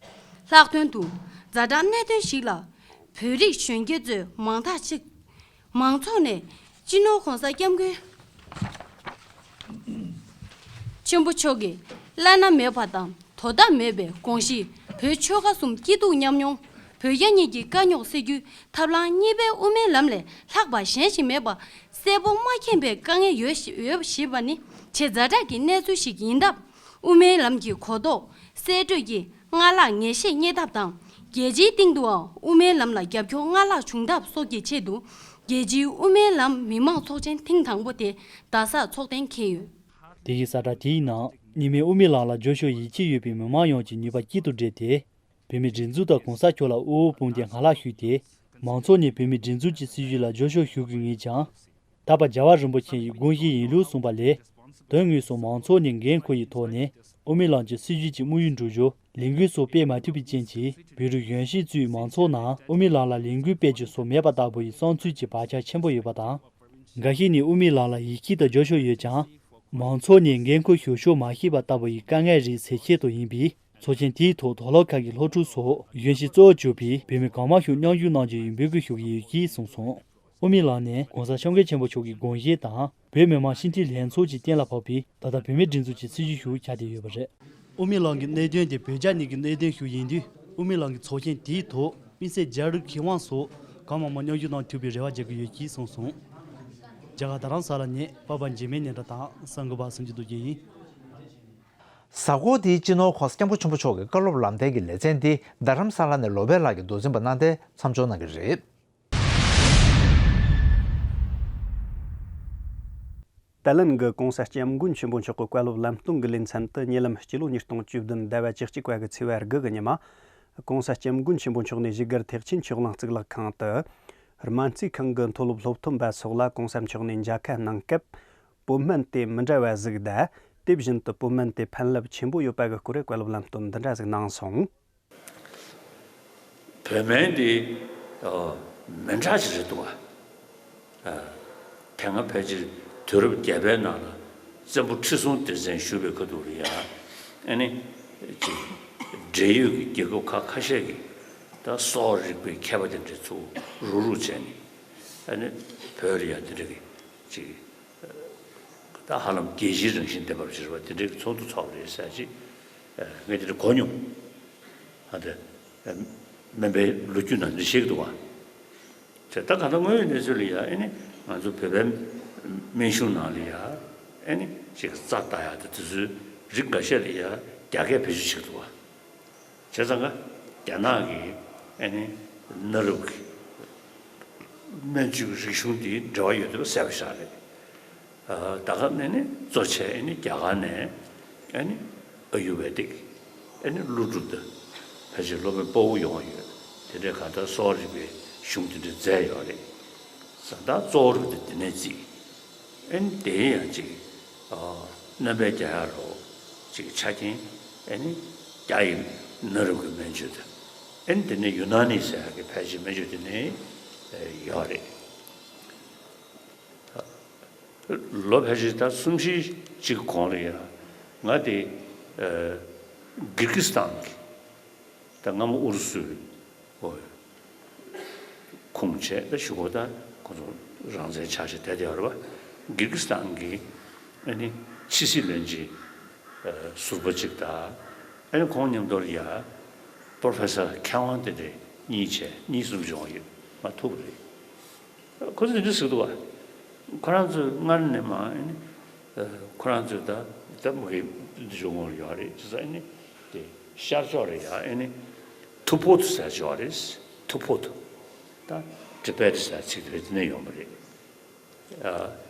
ལྷག་དོན་དུ་ཛ་དྲག་གནད་དོན་ཞིག་ལ་བོད་རིགས་གཞོན་སྐྱེས་ཚོས་མང་ཐག་ཆོད་མང་ཚོགས་ནས་སྤྱི་ནོར་༸གོང་ས་༸སྐྱབས་མགོན་ཆེན་པོ་མཆོག་གི་བླ་ན་མེད་པ་དང་དོ་ཟླ་མེད་པའི་དགོངས་གཞི། བོད་ཆོལ་ཁ་གསུམ་སྐྱིད་སྡུག་མཉམ་མྱོང་། བོད་རྒྱ་གཉིས་ཀྱི་དཀའ་རྙོག་སེལ་རྒྱུའི་ཐབས་ལམ་གཉིས་ཕན་དབུ་མའི་ལམ་ལས་ལྷག་པ་གཞན་ཞིག་མེད་པ་གསལ་པོ་མ་མཁྱེན་པའི་དཀའ་ངལ་ཡོད་ཡོད་ཞེས་པ་ནི་ཆེས་ཛ་དྲག་གི་གནས་ཚུལ་ཞིག་ཡིན་སྟབས། དབུ་མའི་ལམ་གྱི་གོ་རྟོགས་གསལ་སྤྲོས་ཀྱི་སྔར་ལྷག་ངེས་ཤེས་རྙེད་ཐབས་དང་། རྒྱལ་སྤྱིའི་སྟེང་དུའང་དབུ་མའི་ལམ་ལ་རྒྱབ་སྐྱོར་སྔར་ལྷག་བྱུང་ཐབས་སོགས་ཀྱི་ཆེད་དུ་རྒྱལ་སྤྱིའི་དབུ་མའི་ལམ་མི་མང་ཚོགས་ཆེན་ཐེངས་དང་པོ་དེ་རྡ་སར་འཚོགས་གཏན་འཁེལ་ཡོད། དེ་ཡི་གསལ་བསྒྲགས་དེའི་ནང་གཉིས་སྨན་དབུ་མའི་ལམ་ལ་རྒྱབ་སྐྱོར་ཡིད་ཆེས་ཡོད་པའི་མི་མང་ཡོངས་ཀྱི་ནུས་པ་གཅིག་ཏུ་སྒྲིལ་ཏེ། བོད་མིའི་སྒྲིག་འཛུགས་དང་གོང་ས་མཆོག་ལ་དབུ་འོག་དཔུང་འདེགས་སྔར་ལྷག་ཞུས་ཏེ། མང་ཚོགས་ནས་བོད་མིའི་སྒྲིག་འཛུགས་ཀྱི་སྲིད་བྱུས་ལ་རྒྱབ་སྐྱོར་ཞུ་དགོས་ངེས་ཀྱང་། ད་བར་རྒྱལ་བ་རིན་པོ་ཆེ་ཡི་དགོངས་གཞི་ཡིན་ལུགས་གསུངས་པ་ལས། དོན་དངོས་སུ་མང་ཚོགས་ནས་འགན་འཁུར་བའི་ཐོག་ནས་དབུ་མའི་ལམ་གྱི་སྲིད་བྱུས་ཀྱི་དམིགས་ཡུལ་འགྲུབ་རྒྱུར་ལས་འགུལ་སོགས་སྤེལ་མ་ཐུབ་པའི་རྐྱེན་གྱིས། བོད་རིགས་གཞོན་གཞིས་གཙོས་མང་ཚོགས་ནང་དབུ་མའི་ལམ་ལ་ལས་འགུལ་སྤེལ་རྒྱུ་སོགས་མེད་པ་ལྟ་བུ་ཡི་བསམ་ཚུལ་གྱི་བར་ཁྱད་ཆེན་པོ་ཡོད་པ་དང་། འགའ་ཞིག་ནས་དབུ་མའི་ལམ་ལ་ཡིད་ཆེས་དང་རྒྱབ་སྐྱོར་ཡོད་ཀྱང་། མང་ཚོགས་ནས་འགན་འཁུར་ཞུ་ཕྱོགས་མ་ཤེས་པ་ལྟ་བུ་ཡི་དཀའ་ངལ་རིགས་སེལ་ཆེད་དུ་ཡིན་པས། ཚོགས་ཆེན་དེའི་ཐོག་དུག་ལོག་ཁག་གི་སློབ་ཕྲུག་སོགས་གཞོན་གཞིས་གཙོ་བོར་གྱུར་པའི་བོད་མི་གང་མང་ཞིག་མཉམ་ཞུགས་གནང་རྒྱུ་ཡིན་པའི་འབོད་སྐུལ་ཞུ་གི་ཡོད་ཅེས་གསུངས་སོང་། དབུ་མའི་ལམ་ནི་༸གོང་ས་༸སྐྱབས་མགོན་ཆེན་པོ་མཆོག་གི་དགོངས་བཞེད་དང་། བོད་མི་མང་སྤྱི་འཐུས་ལྷན་ཚོགས་ཀྱི་གཏན་ལ་ཕབ་པའི་ད་ལྟ་བོད་མིའི་སྒྲིག་འཛུགས་ཀྱི་སྲིད་བྱུས་ཤིག་ཆགས་བསྡད་ཡོད་པ་རེད། དབུ་མའི་ལམ་གྱི་གནད་དོན་དེ་བོད་རྒྱ་གཉིས་ཀྱི་གནད་དོན་ཞིག་ཡིན་དུས། དབུ་མའི་ལམ་གྱི་ཚོགས་ཆེན་དེའི་ཐོག་དམིགས་བསལ་རྒྱ་རིགས་མཁས་དབང་སོགས་གང་མང་མང་མཉམ་ཞུགས་གནང་ཐུབ་པའི་རེ་བ་བྱེད་ཀྱི་ཡོད་ཅེས་གསུངས་སོང་། རྒྱ་གར་རྡ་རམ་ས་ལ་ནས་པ་ཕ་འཇིགས་མེད་ཉི་གྲགས་དང་གསར་འགོད་པ་སངས་རྒྱས་རྡོ་རྗེ་ཡིན། གཟའ་འཁོར་འདིའི་སྤྱི་ནོར་༸གོང་ས་༸སྐྱབས་མགོན་ཆེན་པོ་མཆོག་གི་བཀའ་སློབ་ལམ་སྟོན་གྱི་ལེ་ཚན་འདི་རྡ་རམ་ས་ལ་ནས་བློ་བྷེ་ལགས་ཀྱིས་མདོ་འཛིན་པ་གནང་སྟེ་མཚམས་འཇོག་གནང་གི་རེད། ཏཱ་ལན་གྱི་༸གོང་ས་༸སྐྱབས་མགོན་ཆེན་པོ་མཆོག་གི་བཀའ་སློབ་ལམ་སྟོན་གྱི་ལེ་ཚན་དུ་ཉེ་ལམ་སྤྱི་ལོ་ཉིས་སྟོང་བཅུ་བདུན་ཟླ་བ་བཅུ་གཅིག་པ་གི་ཚེས་པ་དགུ་གི་ཉི་མ། ༸གོང་ས་༸སྐྱབས་མགོན་ཆེན་པོ་མཆོག་ནས་བཞུགས་སྒར་ཐེག་ཆེན་ཆོས་གླིང་གཙུག་ལག་ཁང་དུ། སྨན་རྩིས་ཁང་གི་མཐོ་སློབ་སློབ་ཐོན་པ་སོགས་ལ་༸གོང་ས་མཆོག་ནས་མཇལ་ཁ་གནང་སྐབས། བོད་སྨན་དེ་མི་འདྲ་བ་ཟིག་དང་། དེ་བཞིན་དུ་བོད་སྨན་དེ་ཕན་རླབས་ཆེན་པོ་ཡོད་པ་གི་སྐོར་བཀའ་སློབ་ལམ་སྟོན་འདི་འདྲ་ཟིག་གནང་སོང་། བོད་སྨན་འདི་ཨ་མི་འདྲ་ཞིག་རེད་འདུག་བ། ཨ་དེ་སྔ་ཕལ་ཆེར་དུས་རབས་བརྒྱད་པའི་ནང་ལ་བཙན་པོ་ཁྲི་སྲོང་ལྡེ་བཙན་བཞུགས་པའི་ཁ་ཐུག་ལ་ཡ། ཨ་ནི་ཅིག་འབྲེལ་ཡོད་ཀྱི་རྒྱལ་ཁབ་ཁག་ཁ་ཤས་ཀྱིས་ད་གསོ་བ་རིག་པའི་མཁས་པ་དེ་འདྲ་ཚུར་རུག་རུག་བྱས་ནས། ཨ་ནི་བོད་ལ་ཡ་དེ་འདྲ་གི་ཅིག་ད་ཧ་ལམ་རྒྱལ་སྤྱིའི་རང་བཞིན་ལྡན་པ་ཞིག་རེད་བ། དེ་འདྲའི་ཚོགས་འདུ་ཚོགས་པ་རེད་ཟེར་ཅིག་ངས་དེ་འདྲ་གོ་མྱོང་། ཨ་དེ་སྨན་པའི་ལོ་རྒྱུས་ནང་འདི་བཤད་ཀྱི་འདུག་བ། དེ་ད་ག་ད་དངོས་ཡོད་གནས་ཚུལ་ལ་ཡ། ཨ་ནི་ང་ཚོ་བོད་པའི་སྨན་གཞུང་ནང་ལ་ཡ། ཨ་ནི་ཅིག་རྩ་ལྟ་ཡ་དེ་དེ་ཚོའི་རིགས་འགའ་ཤས་ལ་ཡ་རྒྱ་སྐད་བེད་སྤྱོད་བྱེད་ཀྱི་འདུག་བ། བྱས་ཙང་ཀ་རྒྱ་ནག་གི་ཨ་ནི་གནའ་རབས་ཀྱི་སྨན་བཅོས་ཀྱི་རིག་གཞུང་འདི་འབྲེལ་བ་ཡོད་བསྡད་པ་གསལ་པོ་ཤར་རེད། ཨ་ད་ག་ནས་ནི་གཙོ་ཆེ་ཨ་ནི་རྒྱ་གར་ནས་ཨ་ནི་ཨ་ཡུར་ཝེ་དིག་ཨ་ནི་ཀླུ་སྒྲུབ་དང་ཕལ་ཆེར་སློབ་དཔོན་དཔའ་བོ་ཡོང་བ་ཡོད། དེ་འདྲའི་ག་ད་གསོ་བ་རིག་པའི་གཞུང་དེ་འདྲ་མཛད་ཡོད་རེད། བཟའ་ཟླ་གཙོ་བོ་རུ་དེ་དེ་ནས་བརྩིས། ཨ་ནི་དེ་ཡང་ཅིག་ཨ་རྣམ་པས་རྒྱལ་ཡག་རོ་ཅིག་ཆ་རྐྱེན། ཨ་ནི་རྒྱ་ཡི་གནའ་རབས་ཀྱི་སྨན་བཅོས་དང་། ཨ་ནི་དེ་ནས་ཡུ་ན་ནི་ཟེར་ཡག་གི་ཕལ་ཆེར་སྨན་བཅོས་དེ་ནས་ཡོད་རེད། ལོ་ཕལ་ཆེར་ད་གསུམ་བཞི་ཅིག་གོང་ལ་ཡ། ང་དེ་ཨ་གིར་གི་སི་ཐན་གྱི། ད་སྔ་མོ་ཨུ་རུ་སུའི་ཁོངས་བྱས། ད་གཞུག་གུ་ད་ཁོ་ཚོ་རང་བཙན་ཆགས་བྱས་བསྡད་ཡོད་རེད་བ། གིར་གི་སི་ཐན་གྱི་ཨ་ནི་ཕྱི་སྲིད་བློན་ཆེན་ཟུར་པ་གཅིག་དང་། ཨ་ནི་ཁོང་མཉམ་དུ་ལ་ཡ་པོ་རོ་ཕེ་སར་མཁས་དབང་དེ་འདྲ་གཉིས་བྱས། གཉིས་གསུམ་བྱུང་བ་ཡོད་མ་ཐུབ་རེད། ཁོ་ཚོས་འདི་ཟེར་འདུག་བ། ཁོ་རང་ཚོས་སྔར་ནས་མ་ཨ་ནི་ཁོ་རང་ཚོས་ད་ད་མ་གི་འདི་བྱུང་བ་ཡོད་རེད། ཅི་ཟེར་ཨ་ནི་དེ་ཤར་ཕྱོགས་རེད་ཡ། ཨ་ནི་ཐུ་ཕོ་ཐུ་ཟེར་ཅིག་ཡོད་རེད། ཐུ་ཕོ་ཐུ། ད་ཊི་བེ་ཊི་ཟེར་ཚིག་དེ་འདི་ནས་ཡོང་བ་རེད།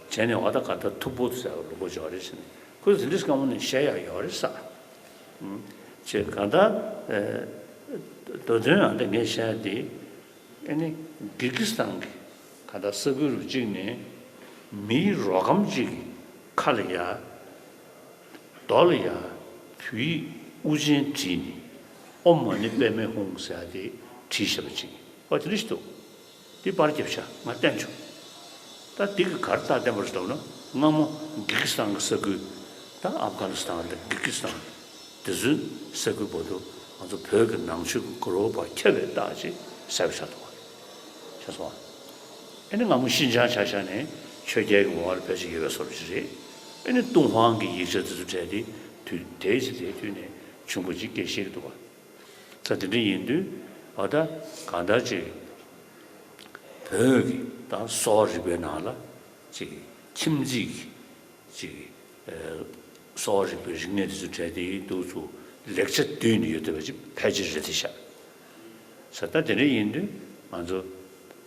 བྱས་ནས་འོ་ད་ག་ད་ཐུ་ཕོ་ཐུ་ཟེར་བ་ལུག་གོ་ཅོག་རེད་ཟེར་ནས་ཁོས་འདི་སྐམ་པོ་ནས་བཤད་ཡག་ཡོད་རེད་ས། ཅེས་ག་ད་མདོ་དོན་ཡང་འདི་ངས་བཤད་དེ། ཨ་ནི་གིར་གི་སི་ཐན་གྱི་ག་ད་ས་ཁུལ་རུ་གཅིག་ནས་མིའི་རོ་སྒམ་གཅིག་གི་ཁ་ལ་ཡ། རྡོ་ལ་ཡ་བོད་ཡིག་དབུ་ཅན་བྲིས་ནས་ཨོཾ་མ་ཎི་པདྨེ་ཧཱུྃ་ཟེར་ཡ་དེ་བྲིས་བཞག་པ་ཅིག་འོ་དེ་འདྲ་ཞིག་འདུག་དེ་པར་རྒྱབ་ཤག་ང་བསྟན་བྱུང་། ད་དེ་གི་ག་རེ་རྟགས་བསྟན་པ་རེད་འདུག་ན། སྔ་མོ་གིར་གི་སི་ཐན་གྱི་ས་ཁུལ། ད་ཨབ་གྷ་ནི་སི་ཐན་དང་གིར་གི་སི་ཐན་དེ་ཚོའི་ས་ཁུལ་བར་དུ་ང་ཚོ་བོད་ཀྱི་ནང་ཆོས་ཀྱི་གུ་རུ་པ་ཁྱབ་པའི་རྟགས་ཅིག་གསལ་པོ་ཆགས་འདུག་བ། ཤེས་སོང་། ཨ་ནི་སྔ་མོ་ཤིན་ཅང་ཆ་བཞག་ནས་ཆོས་རྒྱལ་གྱི་འོག་ལ་ཕལ་ཆེར་ཡོད་པའི་བཟོ་འདྲ་ཞིག་རེད། ཨ་ནི་ཏུན་ཧོང་གི་ཡིག་ཆ་དེ་ཚོ་བྲལ་ཏེ་དུས་དེའི་ཚེ་དེའི་དུས་ནས་བྱུང་བ་ཅིག་སྐད་བཤད་ཀྱི་འདུག་བ། ས་དེ་འདྲ་ཡིན་དུས་ཨ་ད་གང་ལྟར་ཅིག་བོད་ཀྱི་ད་གསོ་བ་རིག་པའི་ནང་ལ་ཅིག་ཁྱིམ་མཚེས་ཀྱི་ཅིག་ཨ་གསོ་བ་རིག་པའི་རིག་གནས་དེ་ཚོ་བྲལ་ཏེ་འདུག་ཚུལ་ལེགས་ཆ་བསྡུས་ནས་ཡོད་བསྡད་པ་ཅིག་ཕལ་ཆེར་རེད་དེ་ཤག་ས་ད་དེ་འདྲ་ཡིན་དུས་ང་ཚོ་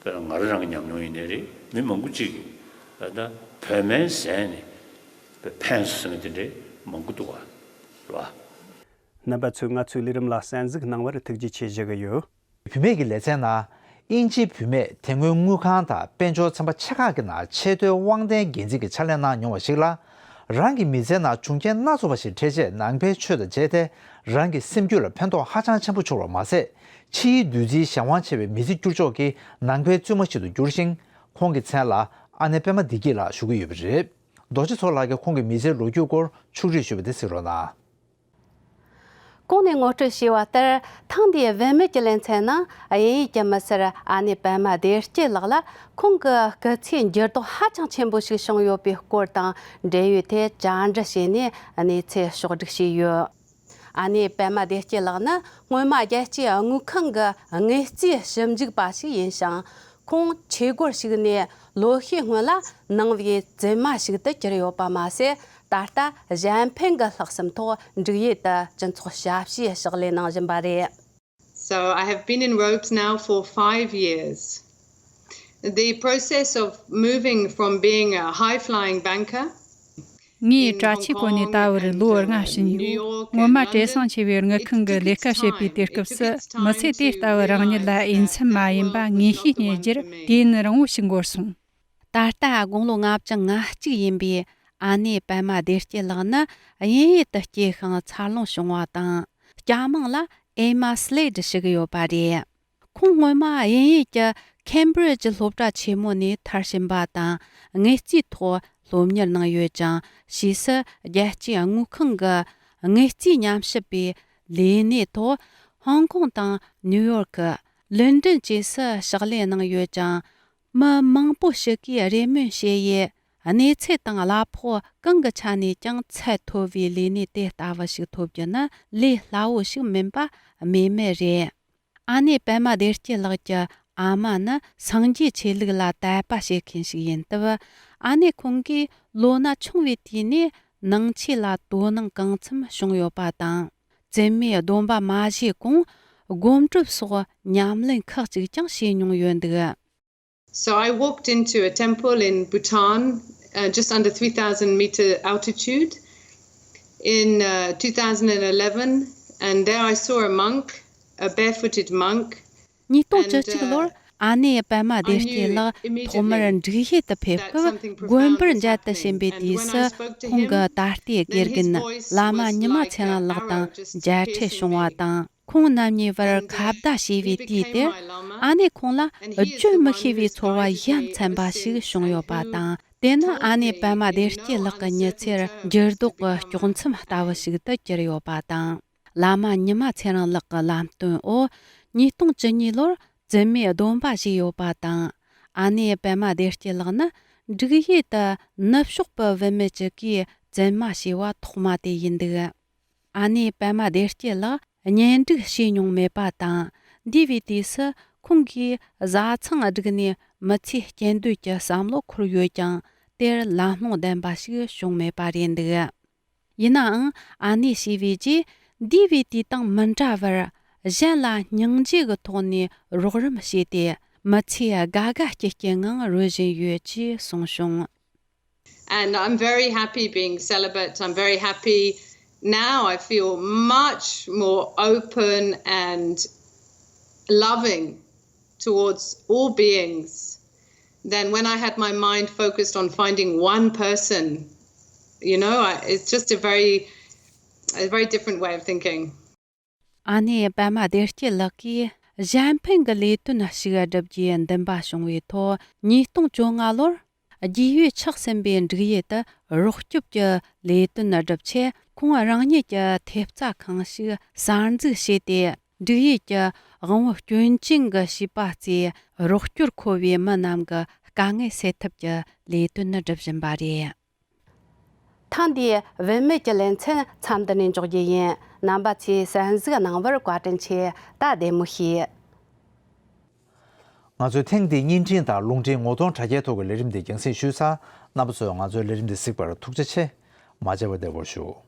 ད་ང་རང་རང་གི་ཉམས་མྱོང་ཡིན་ནའི་རེད། མི་མང་པོ་ཅིག་གིས་ད་ལྟ་བོད་སྨན་ཟས་ནས་ཕན་སོང་ཟེར་མཁན་དེ་འདྲ་མང་པོ་འདུག་བ། རེད་བ། རྣམ་པ་ཚོས་ང་ཚོའི་ལས་རིམ་ལ་གསན་གཟིགས་གནང་བར་ཐུགས་རྗེ་ཆེ་ཞུ་གི་ཡོད། བུད་མེད་ཀྱི་ལེ་ཚན་ནང་། དབྱིན་ཇིའི་བུད་མེད་དེ་སྔོན་དངུལ་ཁང་དང་དཔལ་འབྱོར་ཚན་པ་ཆེ་ཁག་གི་ནང་ཆེས་མཐོའི་དབང་ལྡན་འགན་འཛིན་གྱི་ཕྱག་ལས་གནང་མྱོང་བ་ཞིག་ལ། རང་གི་མི་ཚེའི་ནང་བྱུང་རྐྱེན་སྣ་ཚོགས་པ་ཞིག་འཕྲད་རྗེས་ནང་པའི་ཆོས་དང་མཇལ་ཏེ་རང་གི་སེམས་རྒྱུད་ལ་ཕན་ཐོགས་ཧ་ཅང་ཆེན་པོ་བྱུང་བ་མ་ཟད། ཕྱིའི་བདུད་རྩིའི་གཞན་དབང་ཆེ་བའི་མི་ཚེ་བསྐྱུར་ཕྱོགས་ཀྱི་ནང་པའི་བཙུན་མ་ཞིག་ཏུ་གྱུར་ཞིང་། ཁོང་གི་མཚན་ལ་ཨ་ནེ་པད་མ་བདེ་སྐྱིད་ལགས་ཞུ་གི་ཡོད་པ་རེད། རྡོ་རྗེ་མཚོ་ལགས་ཀྱིས་ཁོང་གི་མི་ཚེའི་ལོ་རྒྱུས་སྐོར་ཕྱོགས་བསྒྲིགས་ཞུས་པ་དེ་གཟིགས་རོགས་གནང་། གོང་ནས་ངོ་སྤྲོད་བྱས་པ་ལྟར། ཐེངས་འདིའི་བུད་མེད་ཀྱི་ལེ་ཚན་ནང་དབྱིན་ཡིག་གི་མི་སེར་ཨ་ནེ་པད་མ་བདེ་སྐྱིད་ལགས་ལ་ཁོང་གི་སྐུ་ཚེའི་འགྱུར་ལྡོག་ཧ་ཅང་ཆེན་པོ་ཞིག་བྱུང་ཡོད་པའི་སྐོར་དང་འབྲེལ་ཡོད་ཐད་བཅར་འདྲི་བྱས་ནས་གནས་ཚུལ་ཕྱོགས་བསྒྲིགས་བྱས་ཡོད། ཨ་ནེ་པད་མ་བདེ་སྐྱིད་ལགས་ནི་སྔོན་མ་རྒྱལ་སྤྱིའི་དངུལ་ཁང་གི་དངུལ་རྩིས་ཞིབ་འཇུག་པ་ཞིག་ཡིན་ཞིང་། ཁོང་ཆོས་སྒོར་ཞུགས་ནས་ལོ་ཤས་སྔོན་ལ་ནང་པའི་བཙུན་མ་ཞིག་ཏུ་གྱུར་ཡོད་པ་མ་ཟད། ད་ལྟ་གཞན་ཕན་གྱི་ལྷག་བསམ་ཐོག་འབྲུག་ཡུལ་དུ་སྤྱི་ཚོགས་ཞབས་ཞུའི་ཕྱག་ལས་གནང་བཞིན་པ་རེད། So I have been in robes now for five years. The process of moving from being a high flying banker ངས་དྲ་ཆའི་སྒོ་ནས་ལྟ་བར་ལོ་ལྔ་ཕྱིན་ཡོད། སྔོན་མ་བྲེལ་ཟིང་ཆེ་བའི་དངུལ་ཁང་གི་ལས་ཀ་བྱེད་པའི་དུས་སྐབས་སུ་མི་ཚེ་དེ་ལྟ་བུ་རང་ཉིད་ལ་འོས་འཚམ་མ་ཡིན་པ་ངེས་ཤེས་རྙེད་རྒྱུར་དུས་ཡུན་རིང་བོ་ཞིག་འགོར་སོང་། ད་ལྟ་དགུང་ལོ་ལྔ་བཅུ་ང་གཅིག་ཡིན་པའི་ཨ་ནེ་པད་མ་བདེ་སྐྱིད་ལགས་ནི་དབྱིན་ཡུལ་དུ་སྐྱེས་ཤིང་འཚར་ལོངས་བྱུང་བ་དང་། སྐྱ་མིང་ལ་ཨེ་མ་སི་ལེ་ཌི་ཞུ་གི་ཡོད་པ་རེད། ཁོང་སྔོན་མ་དབྱིན་ཡུལ་གྱི་ཁེམ་བྷི་རི་ཇི་སློབ་གྲྭ་ཆེན་མོ་ནས་མཐར་ཕྱིན་པ་དང་། དངུལ་རྩིས་ཐོག་སློབ་གཉེར་གནང་ཡོད་ཅིང་། ཕྱིས་སུ་རྒྱལ་སྤྱིའི་དངུལ་ཁང་གི་དངུལ་རྩིས་ཉམས་ཞིབ་པའི་ལས་གནས་ཐོག་ཧོང་ཀོང་དང་ནིའུ་ཡོར་ཀི། ལོན་ཌོན་བཅས་སུ་ཕྱག་ལས་གནང་ཡོད་ཅིང་། མི་མང་པོ་ཞིག་གིས་རེ་སྨོན་བྱེད་ཡས། གནས་ཚད་དང་གླ་ཕོགས་གང་གི་ཆ་ནས་ཀྱང་ཚད་མཐོ་བའི་ལས་གནས་དེ་ལྟ་བུ་ཞིག་ཐོབ་རྒྱུ་ནི་ལས་སླ་བོ་ཞིག་མིན་པ་སྨོས་མེད་རེད། ཨ་ནེ་པད་མ་བདེ་སྐྱིད་ལགས་ཀྱི་ཨ་མ་ནི་སངས་རྒྱས་ཆོས་ལུགས་ལ་དད་པ་བྱེད་མཁན་ཞིག་ཡིན་སྟབས། ཨ་ནེ་ཁོང་གིས་ལོ་ན་ཆུང་བའི་དུས་ནས་ནང་ཆོས་ལ་དོ་སྣང་གང་འཚམ་བྱུང་ཡོད་པ་དང་། བཙུན་མའི་སྡོམ་པ་མ་བཞེས་གོང་སྒོམ་སྒྲུབ་སོགས་ཉམས་ལེན་ཁག་ཅིག་ཀྱང་བྱས་མྱོང་ཡོད་འདུག So I walked into a temple in Bhutan, uh, just under three thousand meter altitude, in uh, two thousand eleven, and there I saw a monk, a barefooted monk. ཉིས་སྟོང་བཅུ་གཅིག་ལོར་ཨ་ནེ་པད་མ་བདེ་སྐྱིད་ལགས་ཐོག་མར་འབྲུག་ཡུལ་དུ་ཕེབས་སྐབས། དགོན་པར་མཇལ་དུ་ཕྱིན་པའི་དུས་སུ་ཁོང་གི་ད་ལྟའི་དགེ་རྒན་བླ་མ་ཉི་མ་ཚེ་རིང་ལགས་དང་མཇལ་འཕྲད་བྱུང་བ་དང་། ཁོང་རྣམ་གཉིས་བར་ཁ་བརྡ་བྱས་པའི་དུས་དེར། ཨ་ནེ་ཁོང་ལ་བརྗོད་མི་ཤེས་པའི་ཚོར་བ་ཡ་མཚན་པ་ཞིག་བྱུང་ཡོད་པ་དང་། དེ་ནི་ཨ་ནེ་པད་མ་བདེ་སྐྱིད་ལགས་ཀྱི་མྱི་ཚེར་འགྱུར་ལྡོག་གི་དཀྱོག་མཚམས་ལྟ་བུ་ཞིག་ཏུ་གྱུར་ཡོད་པ་དང་། བླ་མ་ཉི་མ་ཚེ་རིང་ལགས་ཀྱི་ལམ་སྟོན་འོག་ཉིས་སྟོང་བཅུ་གཉིས་ལོར་བཙུན་མའི་སྡོམ་པ་བཞེས་ཡོད་པ་དང་། ཨ་ནེ་པད་མ་བདེ་སྐྱིད་ལགས་ནི་འབྲུག་ཡུལ་དུ་ནུབ་ཕྱོགས་པའི་བུད་མེད་ཅིག་གིས་བཙུན་མ་བྱས་པ་ཐོག་མ་དེ་ཡིན་འདུག་ཨ་ནེ་པད་མ་བདེ་སྐྱིད་ལགས་གཉེན་སྒྲིག་བྱས་མྱོང་མེད་པ་དང་། འདས་པའི་དུས་སུ་ཁོང་གིས་བཟའ་ཚང་བསྒྲིགས་ནས་མི་ཚེ་སྐྱེལ་འདོད་ཀྱི་བསམ་བློ་འཁོར་ཡོད་ཀྱང་། དེར་ལམ་ལྷོང་ལྡན་པ་ཞིག་བྱུང་མེད་པ་རེད་འདུག་ཡིན་ནའང་། ཨ་ནེ་ཞེས་པའི་རྗེས་འདས་པའི་དུས་དང་མི་འདྲ་བར་གཞན་ལ་སྙིང་རྗེ་གི་ཐོག་ནས་རོགས་རམ་བྱས་ཏེ། མི་ཚེ་དགའ་དགའ་སྐྱིད་སྐྱིད་ངང་རོལ་བཞིན་ཡོད་ཅེས་གསུངས་བྱུང་། And I'm very happy being celibate. I'm very happy now. I feel much more open and loving towards all beings than when I had my mind focused on finding one person. You know, I, it's just a very, a very different way of thinking. ཨ་ནེ་པད་མ་བདེ་སྐྱིད་ལགས་ཀྱིས་གཞན་ཕན་གྱི་ལས་དོན་ཞིག་བསྒྲུབ་རྒྱུའི་འདུན་པ་བྱུང་བའི་ཐོག་ཉིས་སྟོང་བཅོ་ལྔ་ལོར་རྒྱས་ཡོལ་ཆགས་ཟིན་པའི་འབྲུག་ཡུལ་དུ་རོགས་སྐྱོབ་ཀྱི་ལས་དོན་བསྒྲུབ་ཆེད། ཁོང་རང་ཉིད་ཀྱི་ཐེབས་རྩ་ཁང་ཞིག་གསར་འཛུགས་བྱས་ཏེ། འབྲུག་ཡུལ་གྱི་དབང་བོ་སྐྱོན་ཅན་གྱི་བྱིས་པ་བཅས་རོགས་སྐྱོར་མཁོ་བའི་མི་རྣམས་ཀྱི་དཀའ་ངལ་སེལ་ཐབས་ཀྱི་ལས་དོན་བསྒྲུབ་བཞིན་པ་རེད། ཐེངས་འདིའི་བུད་མེད་ཀྱི་ལེ་ཚན་མཚམས་འདི་ནས་འཇོག་རྒྱུ་ཡིན། རྣམ་པ་ཚོས་གསན་གཟིགས་གནང་བར་བཀའ་དྲིན་ཆེ། ད་བདེ་མོ་བྱོས། ང་ཚོས་ཐེངས་འདིའི་བརྙན་འཕྲིན་དང་རླུང་འཕྲིན་ངོ་གདོང་དྲ་རྒྱའི་ཐོག་གི་ལས་རིམ་འདི་རྒྱང་སྲིང་ཞུས་ཚར། རྣམ་པ་ཚོས་ང་ཚོའི་ལས་རིམ་འདི་གཟིགས་པར་ཐུགས་རྗེ་ཆེ། མ་མཇལ་བར་བདེ་པོར་བཞུགས།